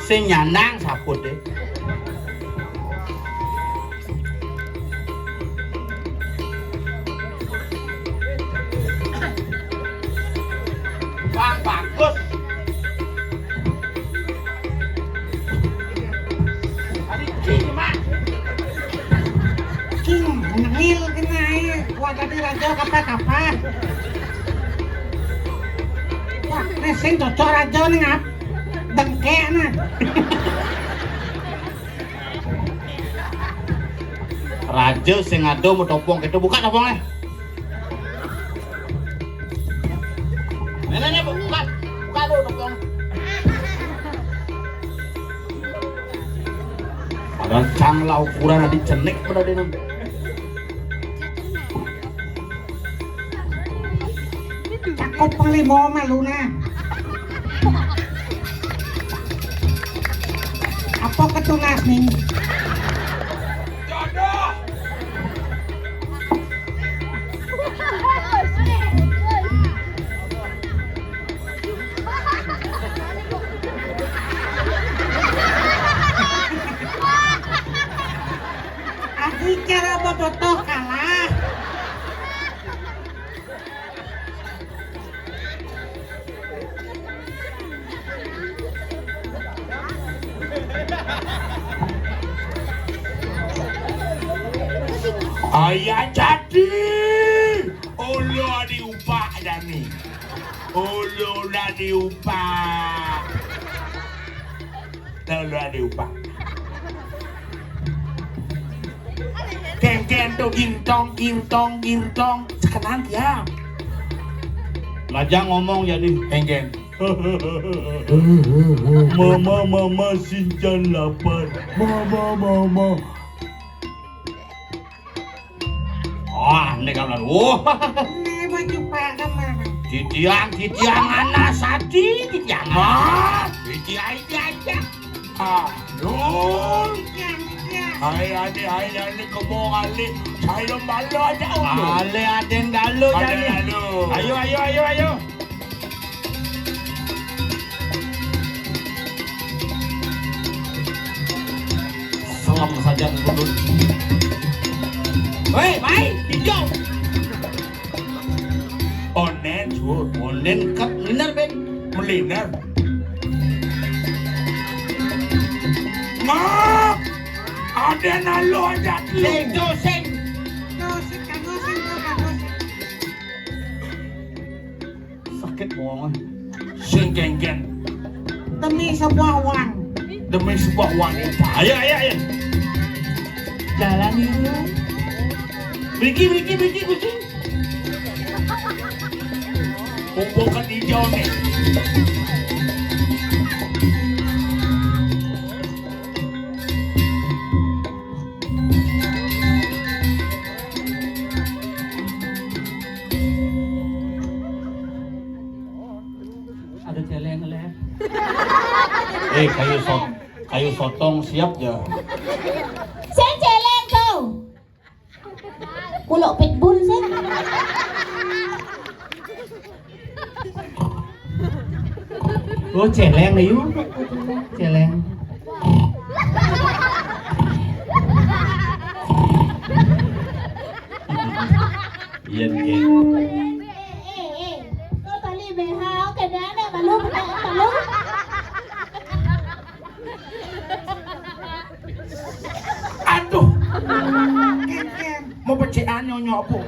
Sing nyandang saput deh. Bang bagus. King, nengil kena ae. Wah, tadi raja kapa-kapa. Wah, nih sing cocok raja nih ngap. Dengkek nah. Raja sing ado mau topong kita buka topongnya. Nenek, nenek, buka, buka dulu dong. Padahal cang lah ukuran adi cenik pada dia. Cakep panglima malu nah. Apa ketunas nih? Jodoh. Aku cara bobotoh kalah. Ayah jadi. Ulu adi upak jani. Ulu adi upak. Ulu adi upak. Kengken tu gintong, gintong, gintong. Sekenan dia. Lajang ngomong jadi. Kengken. Mama, mama, sinchan lapar. Mama, mama. Wah, ini kamu. Wah. Ini baju pada mana? Titiang, titiang anak sati, titiang. Ah, titiang aja. Ah, dul. Titiang, titiang. Hai, ane, hai, ane, kemo kali. Ayo balo aja. Ale aden dalu. Ayo, ayo, ayo. Salam saja kudu. Woi, mai, hijau. Onen, Sur. Onen kat meliner, Ben. Meliner. Ngap. Ada nalo aja. Sing, tuh, sing. Sakit wong. Sing kengken. Demi sebuah uang. Demi sebuah wanita. Ayo, ayo, ayo. Jalan itu. Biki, biki, biki, biki. Pupuk kan hijau nih. Ada celeng, Le. Eh, kayu sot-, kayu sotong siap ya. Saya celeng tuh. Kulok pitbull saya. Oh, celeng, Ayu. Celeng. Iya, nggih. Eh, eh, eh. Kau tali B H, oke, dah, dah, malu, malu. Aduh. Kengken. Mau pecékan nyonyo apa?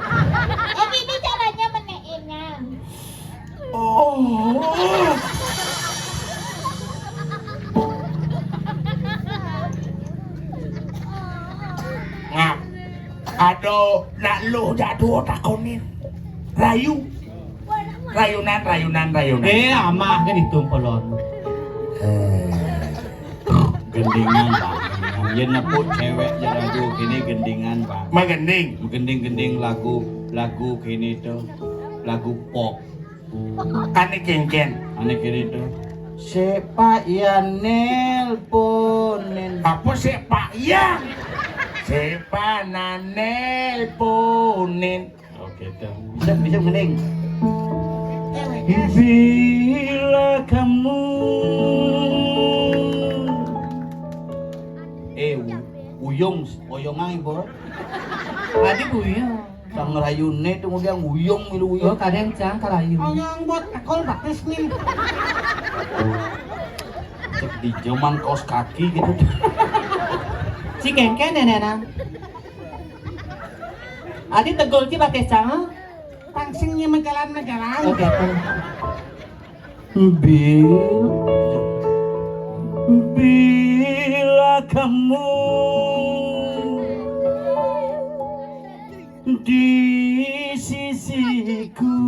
Ini, ini caranya menekinnya. Oh. Ngap. Ada nak lu jadul takonin. Rayu. Rayunan, rayunan, rayunan. Eh, amah kan itu kolon. Eh. Gendingan, Pak. Yen nepuk cewek ya lagu kini gendingan, Pak. Magending. Gending-gending lagu, lagu kini tuh, lagu pop. Ane kengken. Ane kini tuh. Sepak ya nelponin. Apa sepak ya? Sepak na nelponin. Oke, dah. Bisa, bisa mending. Bila kamu. Eh, u-, uyung, oyongan ibu. Tadi uyung. Sang rayune tuh udah uyung milu uyung. Oh, kadang cang karayu. Oyong buat akol batis nih. Cek di zaman kaos kaki gitu. Si kengken ya, Nena? Adi tegul ci pakai cang, ha? Pangsing nya majalan-majalan. Oke, oke. Bil-, bila kamu di sisiku.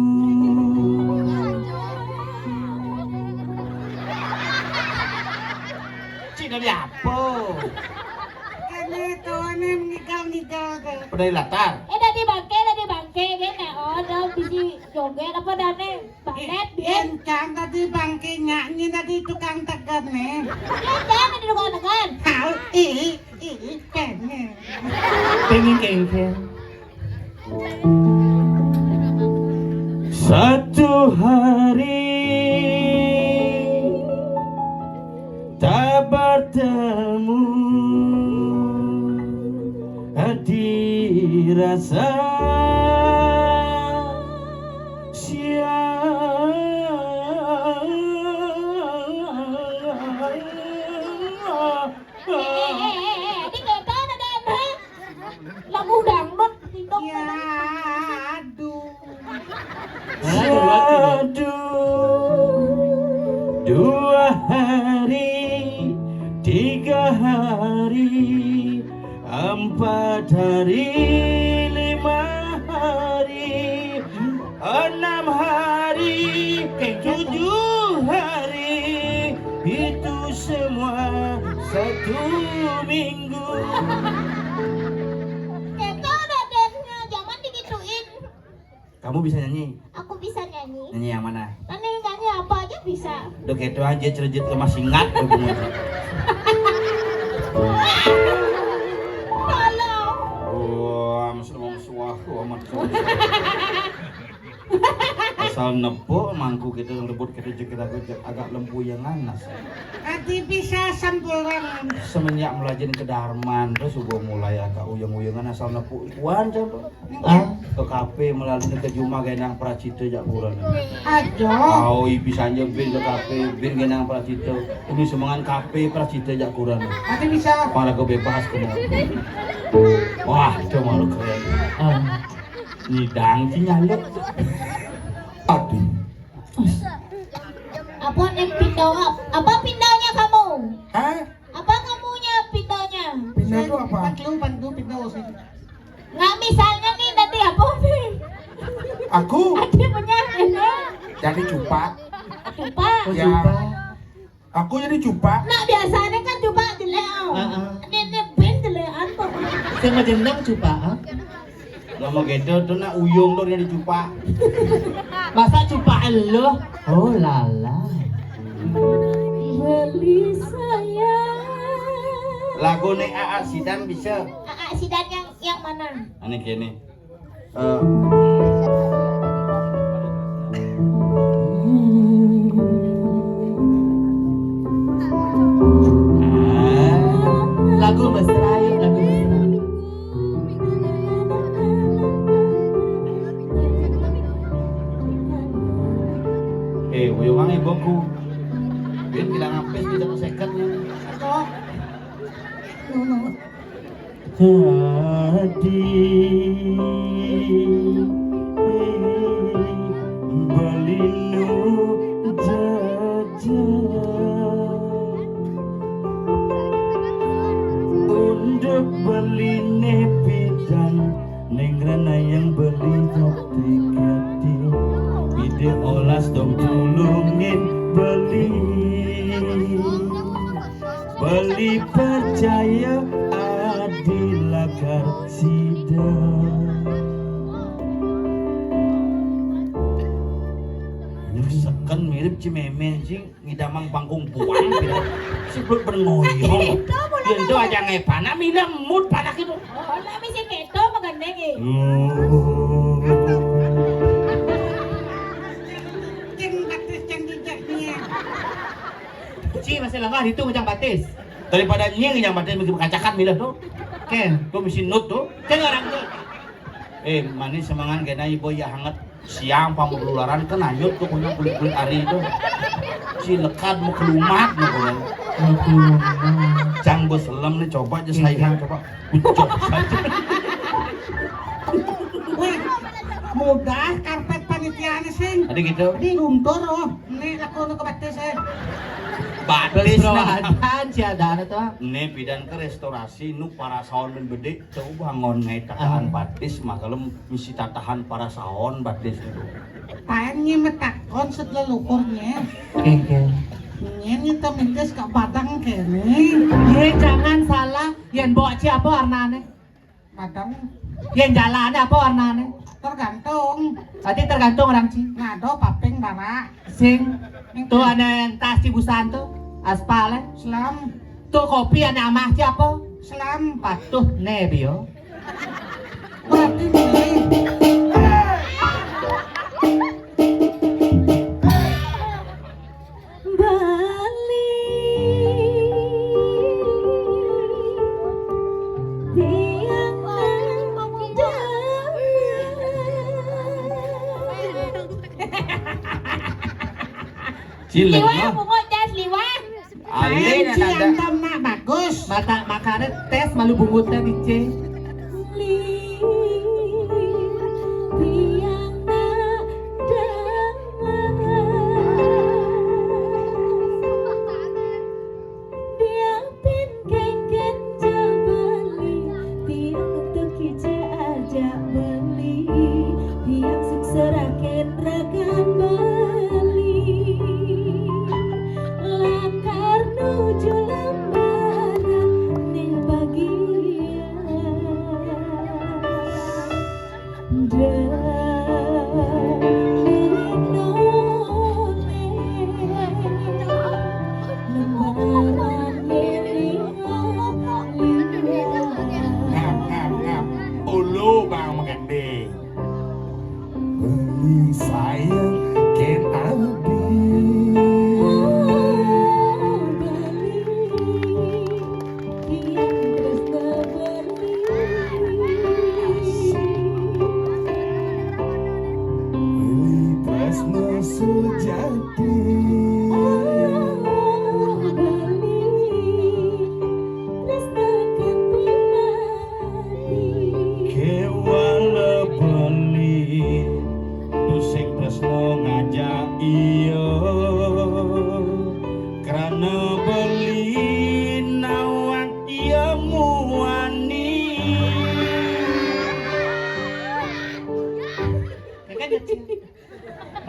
Cik dari apa? Kene tuh, ini mengigal-ngigal tuh. Pada latar. Eh, tadi bangke, tadi bangke, kan? Oh, ada bisi joget apa dane? Balet, biar. Encang tadi bangke nyanyi tadi tukang tegar nih. Encang tadi tukang tegar. Tahu, ih, ih, kene. Pengen kengken. Satu hari tak bertemu, hati rasa sia. Eh, eh, eh, eh, eh, ini nggak tahu ada apa. Lagu dangdut, TikTok. Ya, aduh. Satu, dua hari, tiga hari, empat hari, lima hari, enam hari, tujuh hari, itu semua satu minggu. Kita udah dance-nya, jangan digituin. Kamu bisa nyanyi? Aku bisa nyanyi. Nyanyi yang mana? Nyanyi, nyanyi apa aja bisa. Udah kayak itu aja, cerejit lemah singat. Tolong. Wah, maksud mau Asal nepuk mangku kita rebut kita jekit aku agak lempu yang nganas. Ati bisa sampuran. Semenjak melajin ke Darman terus subuh mulai agak uyang-uyangan asal nepuk kuan coba. Ah, ke kafe melalui ke juma gendang pracita jak kuran. Aduh. Au ipi sanja bin ke kafe bin gendang pracita. Ini semangan kafe pracita jak kuran. Ati bisa. Para ke bebas kena. Wah, itu malu keren. Ah. Nyidang ci nyaluk. Aduh. Apa nih pindah? Apa pindahnya kamu? Hah? Apa kamunya pindahnya? Pindah itu apa? Pantu, pantu pindah sih. Nggak misalnya nih nanti apa nih? Aku? Adi punya ini. Jadi cupak. Cupak. Oh, ya. Cupak. Aku jadi cupak. Nah, biasanya kan cupak jelek. Heeh. Ini, ini ben jelekan kok. Sing jeneng cupak, ah? Nama gitu tuh nak uyung tuh jadi cupak. Masa cupak elo? Oh lala. Beli saya. Lagu nih A A Sidan bisa. A A Sidan yang yang mana? Aneh gini. Eh. Lagu mesra, yuk, lagu mesra. Eh, uyungan ibuku. Dia bilang apa sih kita seket nih? Jadi beli nu jajan untuk beli nepidan. Neng Rana yang beli jati-jati. Ide olas dong tulungin beli. Beli percaya adi lakar sida. Seken mirip Cimeme, cing. Ngidamang pangkung buang, pindah. Si belut berngoyong. Itu, bulan Yen itu apa? Aja ngepan, nah, mina mut panak itu. Oh, nak misi keto makan deh. Cing batis, cing jejaknya. Ci masih lengah itu ngejang batis. Daripada nying ngejang batis, mesti kacakan milih tuh. Ken, tuh misi nut tuh. Ken orang tuh. Eh, manis semangan kena ibu ya hangat. Siang pamulularan kan hanyut tuh punya kulit-kulit ari itu. Si lekat mau kelumat mau kulit. Mau kelumat. Cang bos lem nih coba aja sayang coba. Ucok saja. Weh, mudah karpet panitia nih sing. Tadi gitu. Tadi luntur oh. Ini laku untuk batis eh. Batis nah. Adan si ada tuh. Ini bidan ke restorasi nu para sawan ben bedik. Coba ngon ngai tahan batis makalem misi tatahan para saon batis itu. Paennya metakon setelah lukurnya. Kengkeng. Nyen kita mintes ke badang kene. Ye jangan salah, yen bawa ci apa warnane? Badang. Yen jalane apa warnane? Tergantung. Berarti tergantung orang ci. Ngado paping bawa. Sing. Tuh ada yang tas ci busan tuh, aspal eh. Selam. Tuh kopi ada amah ci apa? Selam. Patuh ne bio. Berarti nih. Bali tiang nang Cilek liwah mah. Bungut das liwah. Alin yang ada. Antam nak bagus. Mata makanya tes malu bungutnya di C. Tiang nak dengar. Dia Pin kengken ja beli, tiang tuki ja aja beli, tiang sing seraken ragan beli. Lakar nuju lembaran nih bagian.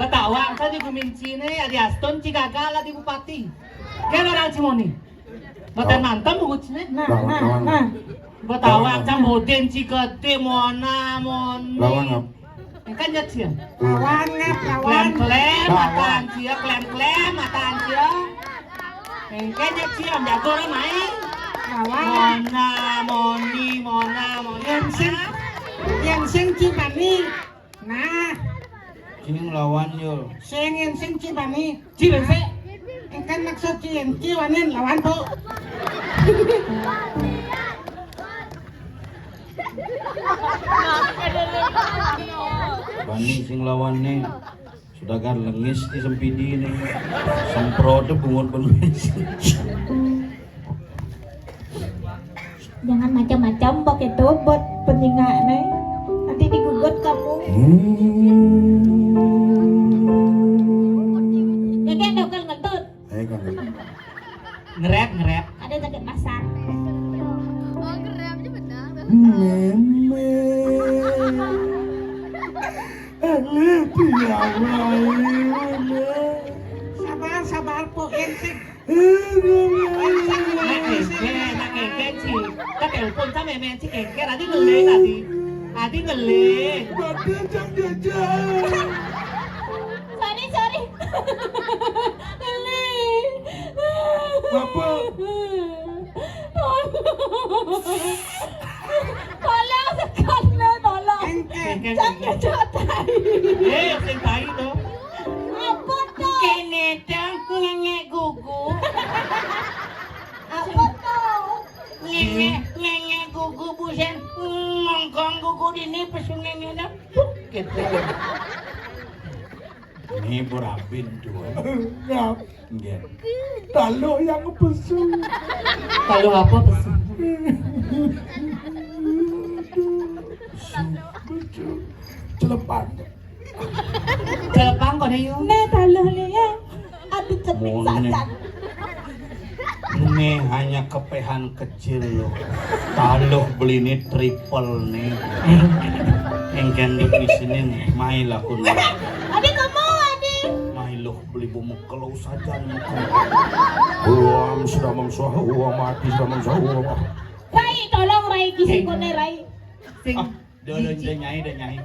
Betawa, kan di gumin ci né, adi astun ci gagal adi bupati. Kan orang ci moni. Batan mantan buku ci né. Nah, nah, nah. Betawa, kan bodén ci gedé, mona, moni. Lawan apa? Engké nyet sia. Lawan ngap, lawan. Klem-klem, mataan sia, klem-klem, mataan sia. Engké nyet sia, jago lah main. Lawan. Mona, moni, mona, moni. Yang sing, yang sing ci bani. Nah. Sing lawan, Yul. Sing, yang sing ci bani. Ci bani. Engké maksud ci, yang ci wanin lawan, Bu. Bani sing lawanné. Sudagar lengis di sempidi né. Semprot bungut ben bensin. Jangan macam-macam pakai tobot penyinga né. Nanti digugut kamu. Jadi ada kan ngentut. Ayo kan. Ngerep, ngerep. Ada sakit masak. Oh, ngerep aja benar. Mémé. Éh, tiawai. Sabar, sabar, Po, énték. Nak éngkér, nak éngkér, Ci. Ka telepon sama mémé, Ci, éngkér. Adi ngelih, adi. Adi ngelih. Badan jang jajan. Sorry, sorry. Ngelih. Apa? Tolong, sekarang tolong. Éngkér. Jangan jatai. Éh, sing tai to. Apa to? Kéné dong, ngengek gugu. Apa to? Ngengek, ngengek gugu, busen. Ngongkong gugu dini, pesu ngengekna. Gitu. Ini burabin tuh. Ngap. Nggih. Taluh yang pesu. Taluh apa pesu? Pesu, pesu. Celepang. Celepang koné, Yu. Né taluh né ya. Aduh, cepet saja. Ini hanya kepehan kecil loh. Taluh beli ini triple nih. Engkén di sini nih, mai lakun. Adi kamu, Adi. Mai loh beli bu mekel saja nih. Uam sudah mengsuah, uam mati sudah mengsuah, uam. Rai, tolong Rai, gisi koné Rai. Sing. Dah, dah, dah, Nyai, dah, Nyai.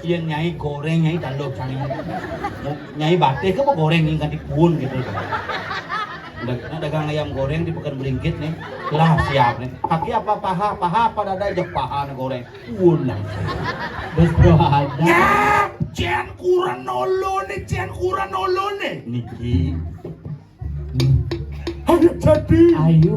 Iya, Nyai goréng, Nyai taluh, Nyai. Nyai baté ke apa goréng yang ganti pun gitu. Udah, nah, dagang ayam goréng di Pekan Beringkit nih. Lah, siap nih. Kaki apa paha? Paha apa dada? Jek paha nih goréng. Pun. Bos bro ada. Nah, cén kurang nolo nih, cén kurang nolo nih. Niki. Ayo jadi. Ayo.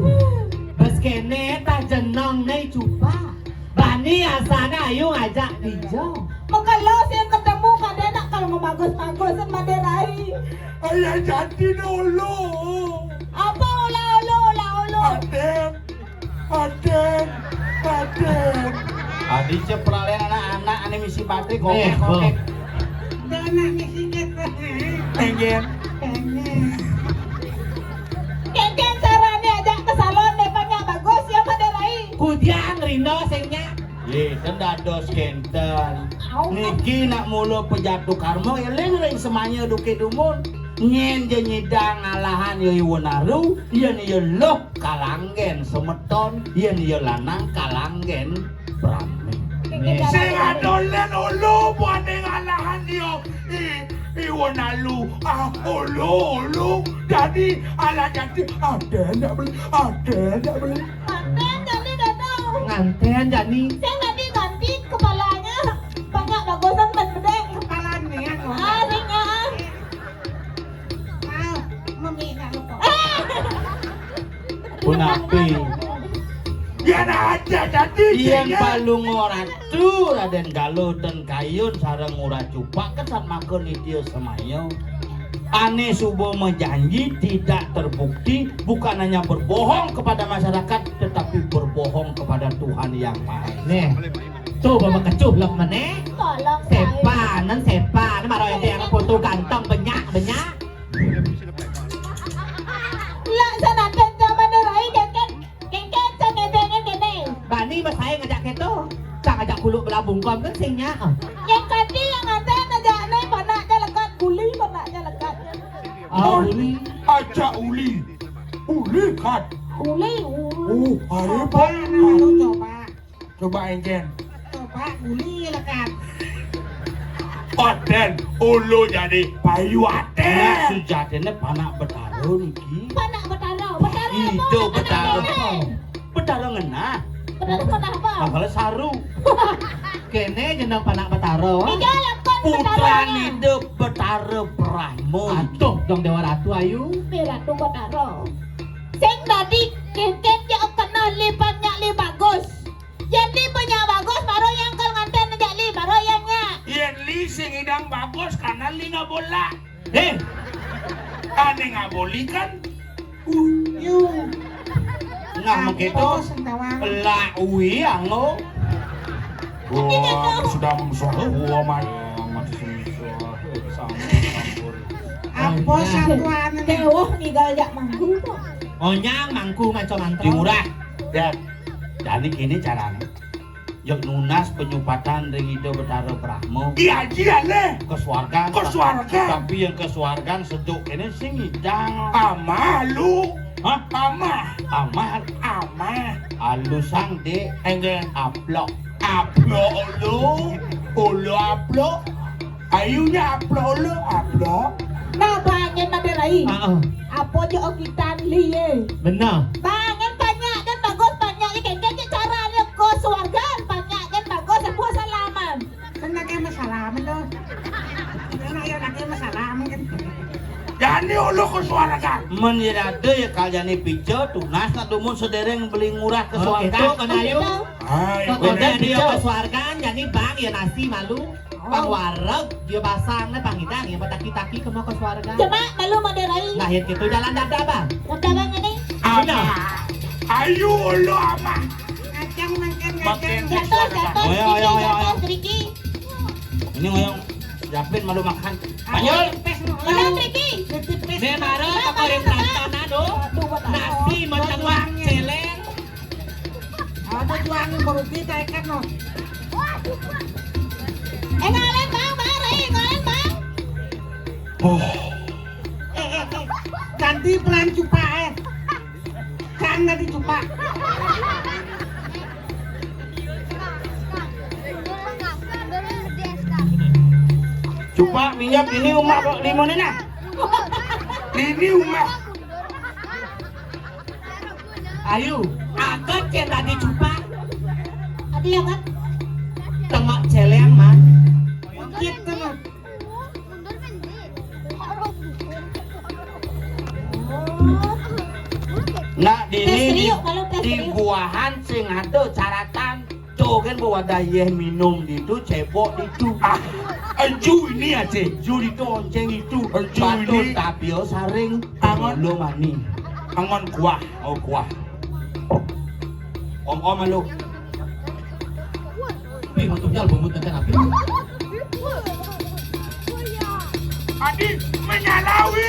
Bes kéné tah jeneng né cupa. Bani asané ayo ngajak dijo. Maka lo sih ketemu kadé nak kalau mau bagus-bagusan Madé Rai. Ayo jadi dulu. Apa olah-olah, olah-olah? Adén. Adén, adén. Adi cep peralén anak-anak ané misi baté. Kokek, kokek. Anak misi ket. Pengen. Pengen. Kénkén carané ajak ke salon deh, banyak bagus ya Madé Rai. Kudiang rino sing nyak. Yé, kan dados kénten. Niki nak mula pejatu karma, éling ring semaya duké dumun. Nyén ja nyidang alahan ya iwon aru, yén ya luh kalanggén semeton, yén ya lanang kalanggén pramé. Sing adolen ulu buaning alahan ya. I, iwon alu. Ah, ulu, ulu. Dadi ala jati. Adén ndak beli, adén ndak beli. Nganten jani, Dadau. Nganten jani. Sing dadi ganti kepalanya. Banyak bagusan ban bedeng. Kepalanya. Ah, sing, ah. Ah, mami nak lupa. Punapi? Yén ada dadi. Yén Palungguh Ratu Radén Galuh ten Kayun sareng Ngurah Cupak kesat maka nitya semaya. Ané suba majanji tidak terbukti, bukan hanya berbohong kepada masyarakat, tetapi berbohong kepada Tuhan Yang Maha Esa. Nih, tuh bapak kecup lek mené. Tolong, Sepanan, sepan, maro été anak foto ganteng, benyak, benyak. Lah, sanadyan jaman Rai, kénkén, kénkén, sanadyan kéné. Bani mas saya ngajak kéto. Cang ajak kuluk belah bungkom kan sing nyak. Yang kati yang ada ngajak né, panak ké lekat guli. Uli. Aja uli. Uli, Kat. Uli, uli. Oh, ayo, Pak. Coba, nah, lu coba. Coba, Engken. Coba, uli, lekat. Paten, ulu jadi payu aten. Nah, sujatine panak Betara niki. Panak Betara, Betara apa? Ida Betara. Anak Betara. Betara ngenah. Betara ngenah apa? Bakal saru. Kene jeneng panak Betara. Ida lakon Betara. Putranida Betara Brahma. Aduh, dong Dewa Ratu ayu. Di Ratu Betara. Sing dadi kengken ya kena lipat nyak li bagus. Yen li banyak bagus, baru yang kal nganten jak li, baru yang nyak. Yen li sing idang bagus, karena li ngabola. Eh, ane ngaboli kan? Uh, yu. Nah, mengke to. Apa sing tawang? Lah, ui, anggo. Wah, sudah musuh. Wah, mati. Mati sing musuh. Sama campur. Apa satuan ini? Dewuh ninggal jak mangku kok. Onyang mangku maca mantra. Di murah. Ya. Jani kene carane. Yuk nunas penyupatan ring Ida Betara Brahma. Iya, iya, le. Ke swargan. Ke swargan. Tapi yang ke swargan sejuk kene sing ngidang. Amah lu. Hah? Amah. Amah. Amah. Alusang, Dik. Enggak. Aplok. Aplok lu. Ulu aplok. Ayune aplok lu, aplok. Nah, bangen Made Rai. Heeh. Apa je okitan liye? Bener. Bangen banyak dan bagus, banyak ikan kecil carane ke swargan, banyak dan bagus, aku salaman. Kan nake masalaman to. Kan ayo nake masalaman kan. Jani ulu ke swargan. Men ya dadi ya kaljane pica tunas nak dumun sedereng beli ngurah ke swargan. Oh, gitu, kan ayo. Ayo. Kok dia ke swargan, jani bang ya nasi malu. Pang wareg, dia basang, nah, pang idang, ya, bataki-taki kema ke swarga. Cuma malu Made Rai. Nah, ya gitu, jalan dada, Bang. Dada, Bang, ini. Amah. Ayu, lo, Amah. Ngacang, makan, ngacang. Makin jatuh, jatuh, oyo, oyo, oyo, oyo. Riki. Ini ngoyong, siapin malu makan. Ayo. Panyol. Pes, no. Makan, Riki. Pes, pes. Dia marah, apa yang perasaan, aduh. Aduh, buat apa? Nasi, menengah, celeng. Ada juang baru kita ikan no. Eh, ngalen, Bang, Bang, eh, ngalen, Bang. Oh. Eh, eh, eh. Ganti peran cupak, eh. Kang ganti cupak. Cupak minyak ini umak kok limun ini nah. Ini umak. Ayu, akan ke tadi cupak. Adi ya kan? Tengok celeng, Man. Gitu, Man. Nah, tes dini di, trio, kalau tes di trio. Buahan sing ada caratan. Cogen bawa dayeh minum ditu, cebok ditu. Ah, enju ini aja. Enju ditu onceng itu. Enju ini. Batur tapio saring. Angon. Lo mani. Angon kuah. Oh, kuah. Om-om lu. Wih, mantap jal, bumbu tenten api. Adi menyalawi.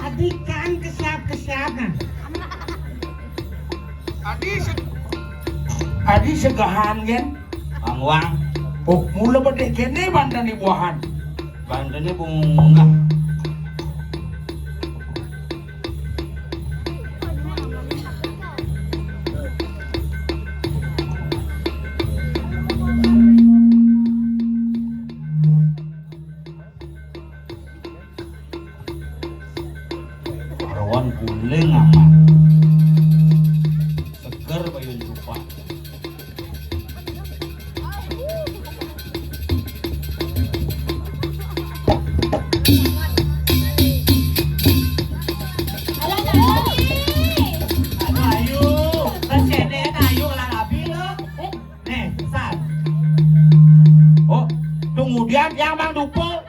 Adi kan kesiap-kesiap nah. Adi se-, adi segahan kan? Bang Wang. Oh, mula bedek kene banten di buahan. Bantene bunga. Rawan guling amat. Seger bayun cupak. Ayo, ayo, kan sini, ayo, lah, rabi, lo. Nih, sat. Oh, tunggu dia, yang Bang Dupo.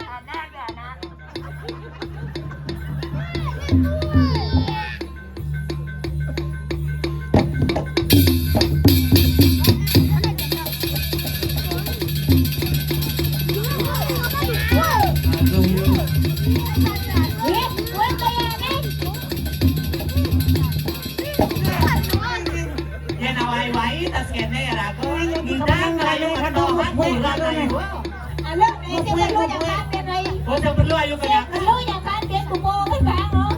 Yen awai-wai tas kene ya ragu. Ngidang kayu ketohan kurang kayu. Alah, eh, sing perlu jangan kaget, Rai. Oh, sing perlu, ayo, sing perlu jangan kaget, kumpul, Bang, oh.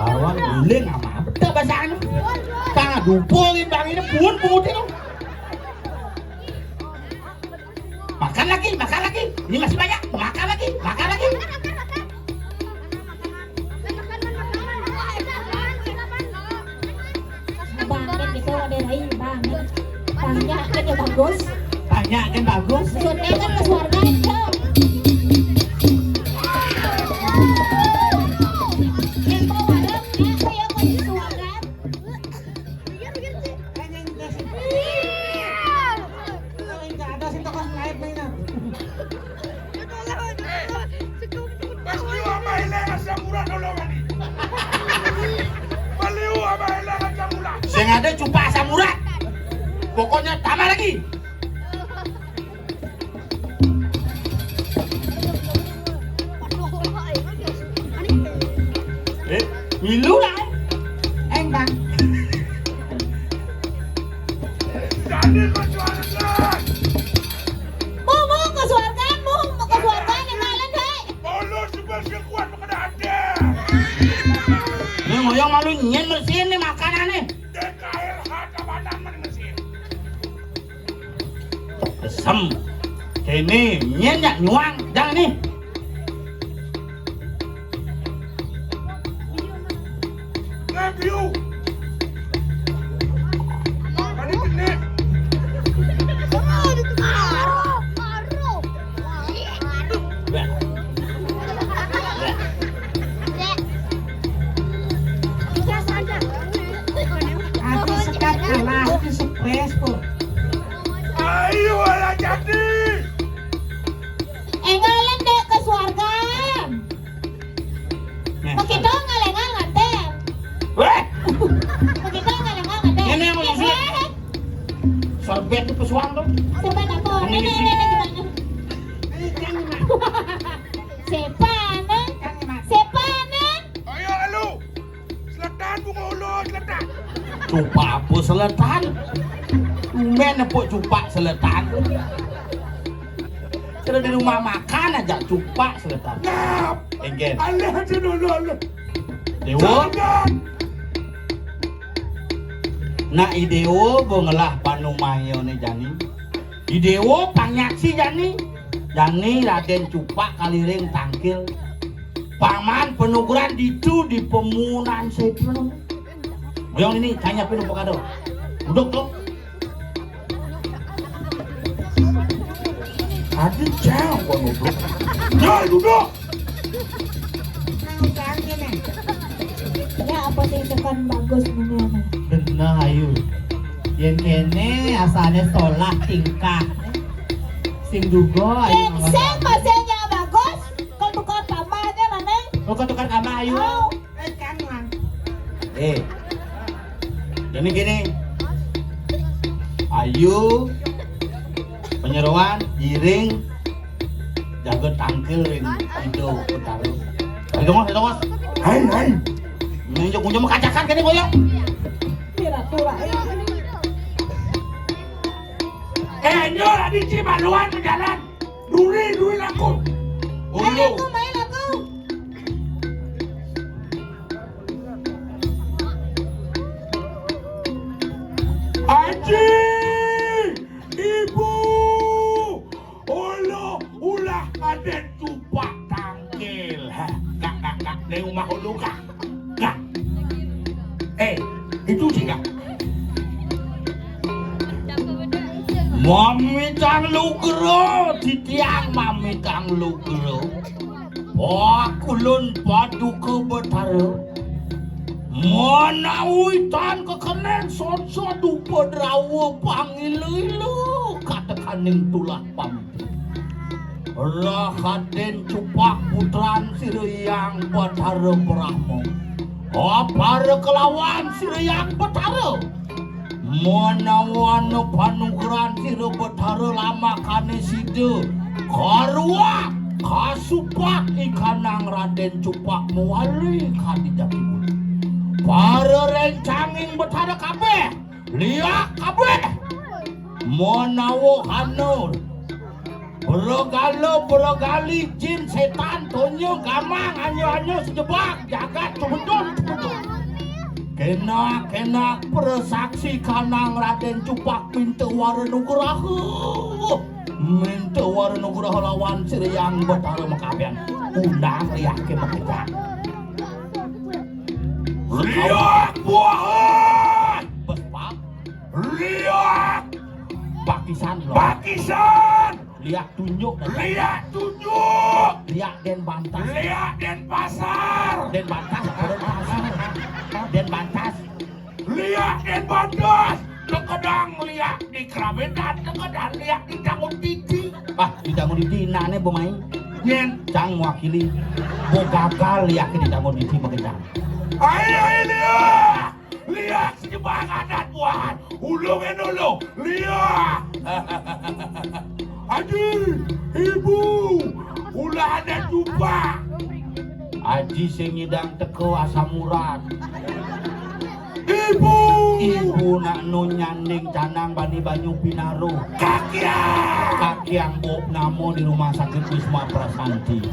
Kawan guling sama apa? Tak basaan. Tangan dupulin bang ini pun putih dong. Makan lagi, makan lagi. Ini masih banyak. Makan lagi, makan lagi. Banget gitu, ada rai banget. Banyak kan ya bagus. Banyak kan bagus. Suntikan ke suarga itu. Yang mau ada, aku yang mau di suarga. Iya, begitu sih. Iya. Kalau yang nggak ada sih, tokoh lain mainan. Pas liu abah hilang asam urat dulu, Bani. Pas liu abah hilang asam urat. Sing ada cupak asam urat. Pokoknya tambah lagi. Eh, milu lah. Eh, Bang. Jadi perjuangan. Mau, mau ke suarga, mau, mau ke suarga, yang lain, hei. Mau lu sebab sekuat mengenai hati. Ini ngoyong malu nyen bersihin nih makanan nih. D K L H Kabanan mana bersihin. Kesem. Kene nyen nyak nyuang, jangan nih. Review. Tadi genit. Aku sekat kalah di stres, Bu. Ayo, ala jadi. Enggal ndék ke suarga. Nah. Begitu ngalengan nganten. Wéh. Begitu ngalengan nganten. Ini yang mau isi. Sorbet itu pesuang tuh. Sorbet apa? Ini isi. Ini, ini, ini gimana? Ini kan, Mas. Sepanen. Kan, Mas. Sepanen. Ayo, lu. Seletan bunga ulu, seletan. Cupak apa seletan? Tumben nepuk cupak seletan. Sudah di rumah makan aja cupak seletan. Nah, enggen. Alih aja dulu, alih. Dewa. Jangan. Nak idewo bo ngelah panumahyo ne jani. Idewo panyaksi jani. Jani Raden Cupak Kaliring Tangkil. Paman penuguran ditu di pemunan setra. Boyong ini, tanya pinu pokado. Duduk tuh. Aduh, jauh gua duduk. Jauh duduk. Ya, apa sih itu kan bagus ini, nih. Benar, ayu. Yang kene asalnya sekolah tingkah. Sing juga, ayo. Sing, sing, masih nyambagus. Kau tukar tambahnya mana? Oh, kau tukar tambah, ayo. Oh. Eh, kangen. Eh. Jadi gini. Ayo. Penyeruan, giring, jaga tangkil ring ijo Betara. Ayo, Mas, ayo, Mas. Hai, hai. Nunjuk-nunjuk makacakan kene koyo. Pira-pira, eh. Eh, nyur, adi ci maluan berjalan. Duri, duri laku. Ayo, aku main aku. Aji, Ibu, olo ulah aden cupak tangkil. Hah, kak, kak, kak, ne umah ulu, kak. Kak. Eh, itu sih, kak. Mamitang lugra, titiang mamitang lugra. Pakulun paduka Betara. Menawi tan kekenen sonsod upadrawa pangila-ila katekaning tulah pamit. Rahaden cupak putran Sira Hyang Betara Brahma. Apara kelawan Sira Hyang Betara. Manawana panugrahan Sira Betara lamakane sida karuak kasupak ikanang Raden Cupak mawali kadi jati. Para rencanging Betara kabeh, liak kabeh. Manawa hana Bergala, bergali, jin, setan, tonya, gamang, anyo-anyo, sejebak, jagat, sumedun, sumedun. Kenak, kenak, prasaksi kanang Raden Cupak minta wara nugraha. Minta wara nugraha lawan Sira Hyang Betara makabian. Undang liak ke makejang. Liak buah. Bespak. Liak. Pakisan, lo. Pakisan. Liak tunjuk. Liak tunjuk. Liak Denbantas. Liak Denpasar. Denbantas apa Denpasar? Denbantas. Liak Denbantas. Tekedang liak di Kerametan, tekedang liak di Tangun Titi. Ah, di Tangun Titi, nane bemai. Nyen. Cang mewakili. Bo gagal liak di Tangun Titi, makejang. Ayo, ayo, liak. Liak sejebakan dan buahan. Ulung en ulung. Liak. Aji, ibu, ulah ada jumpa. Aji sing ngidang teka asam urat. Ibu. Ibu nak nu nyanding canang bani banyu pinaro. Kakiang. Kakiang bok namo di rumah sakit Wisma Prasanti.